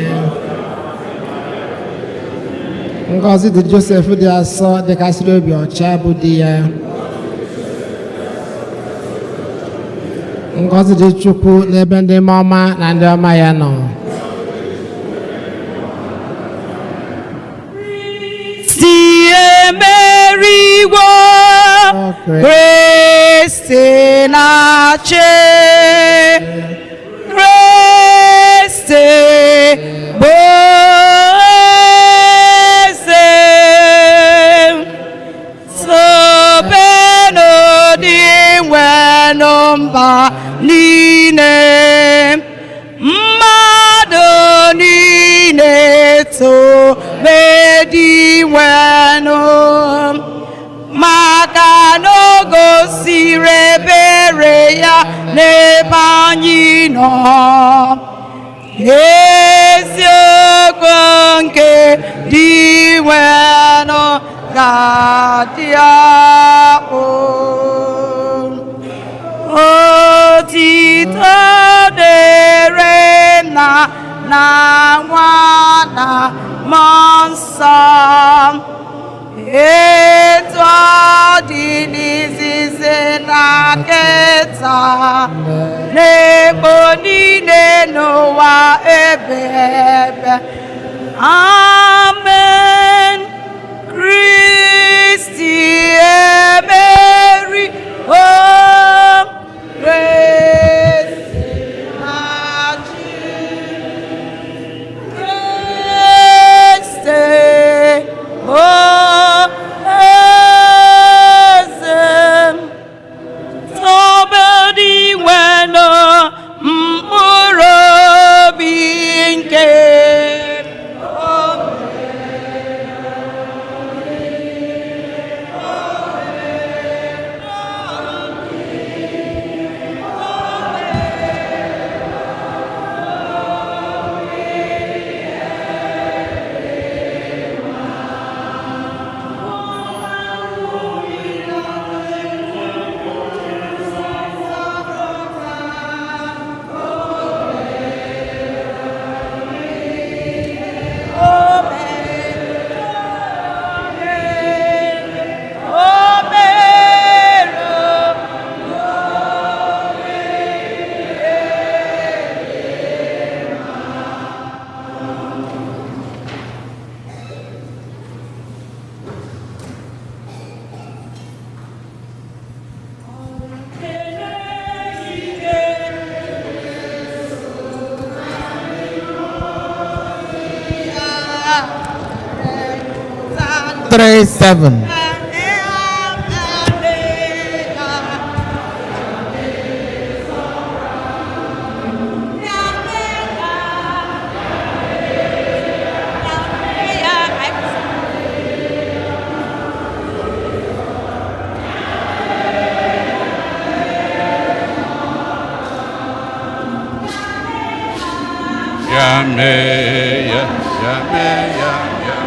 Ngọzi dị Josef dị asọ dịkasịrị obi ọcha bụ di ya. Ngọzi dị Chukwu n'ebe ndị ọma na ndị ọma ya nọ. Si emeriwo, Kristi na-achị, Kristi bụ eze. Sobenụ Dinwenụ mba niile, mmadụ niile tobe Dinwenụ, maka na o gosiri ebere ya n'ebe anyị nọ. Eziokwu nke Dinwenụ ga-adị akpụ. Otito dịrị nna na nwa na mmụọ nsọ, etu ọ dị n'izizi na kịta, n'ekpo niile n'ụwa ebe ebe. Amen. Kristi emeriwo, Kristi na-achị, Kristi. 37. Ya mee ya, ya mee ya, ya.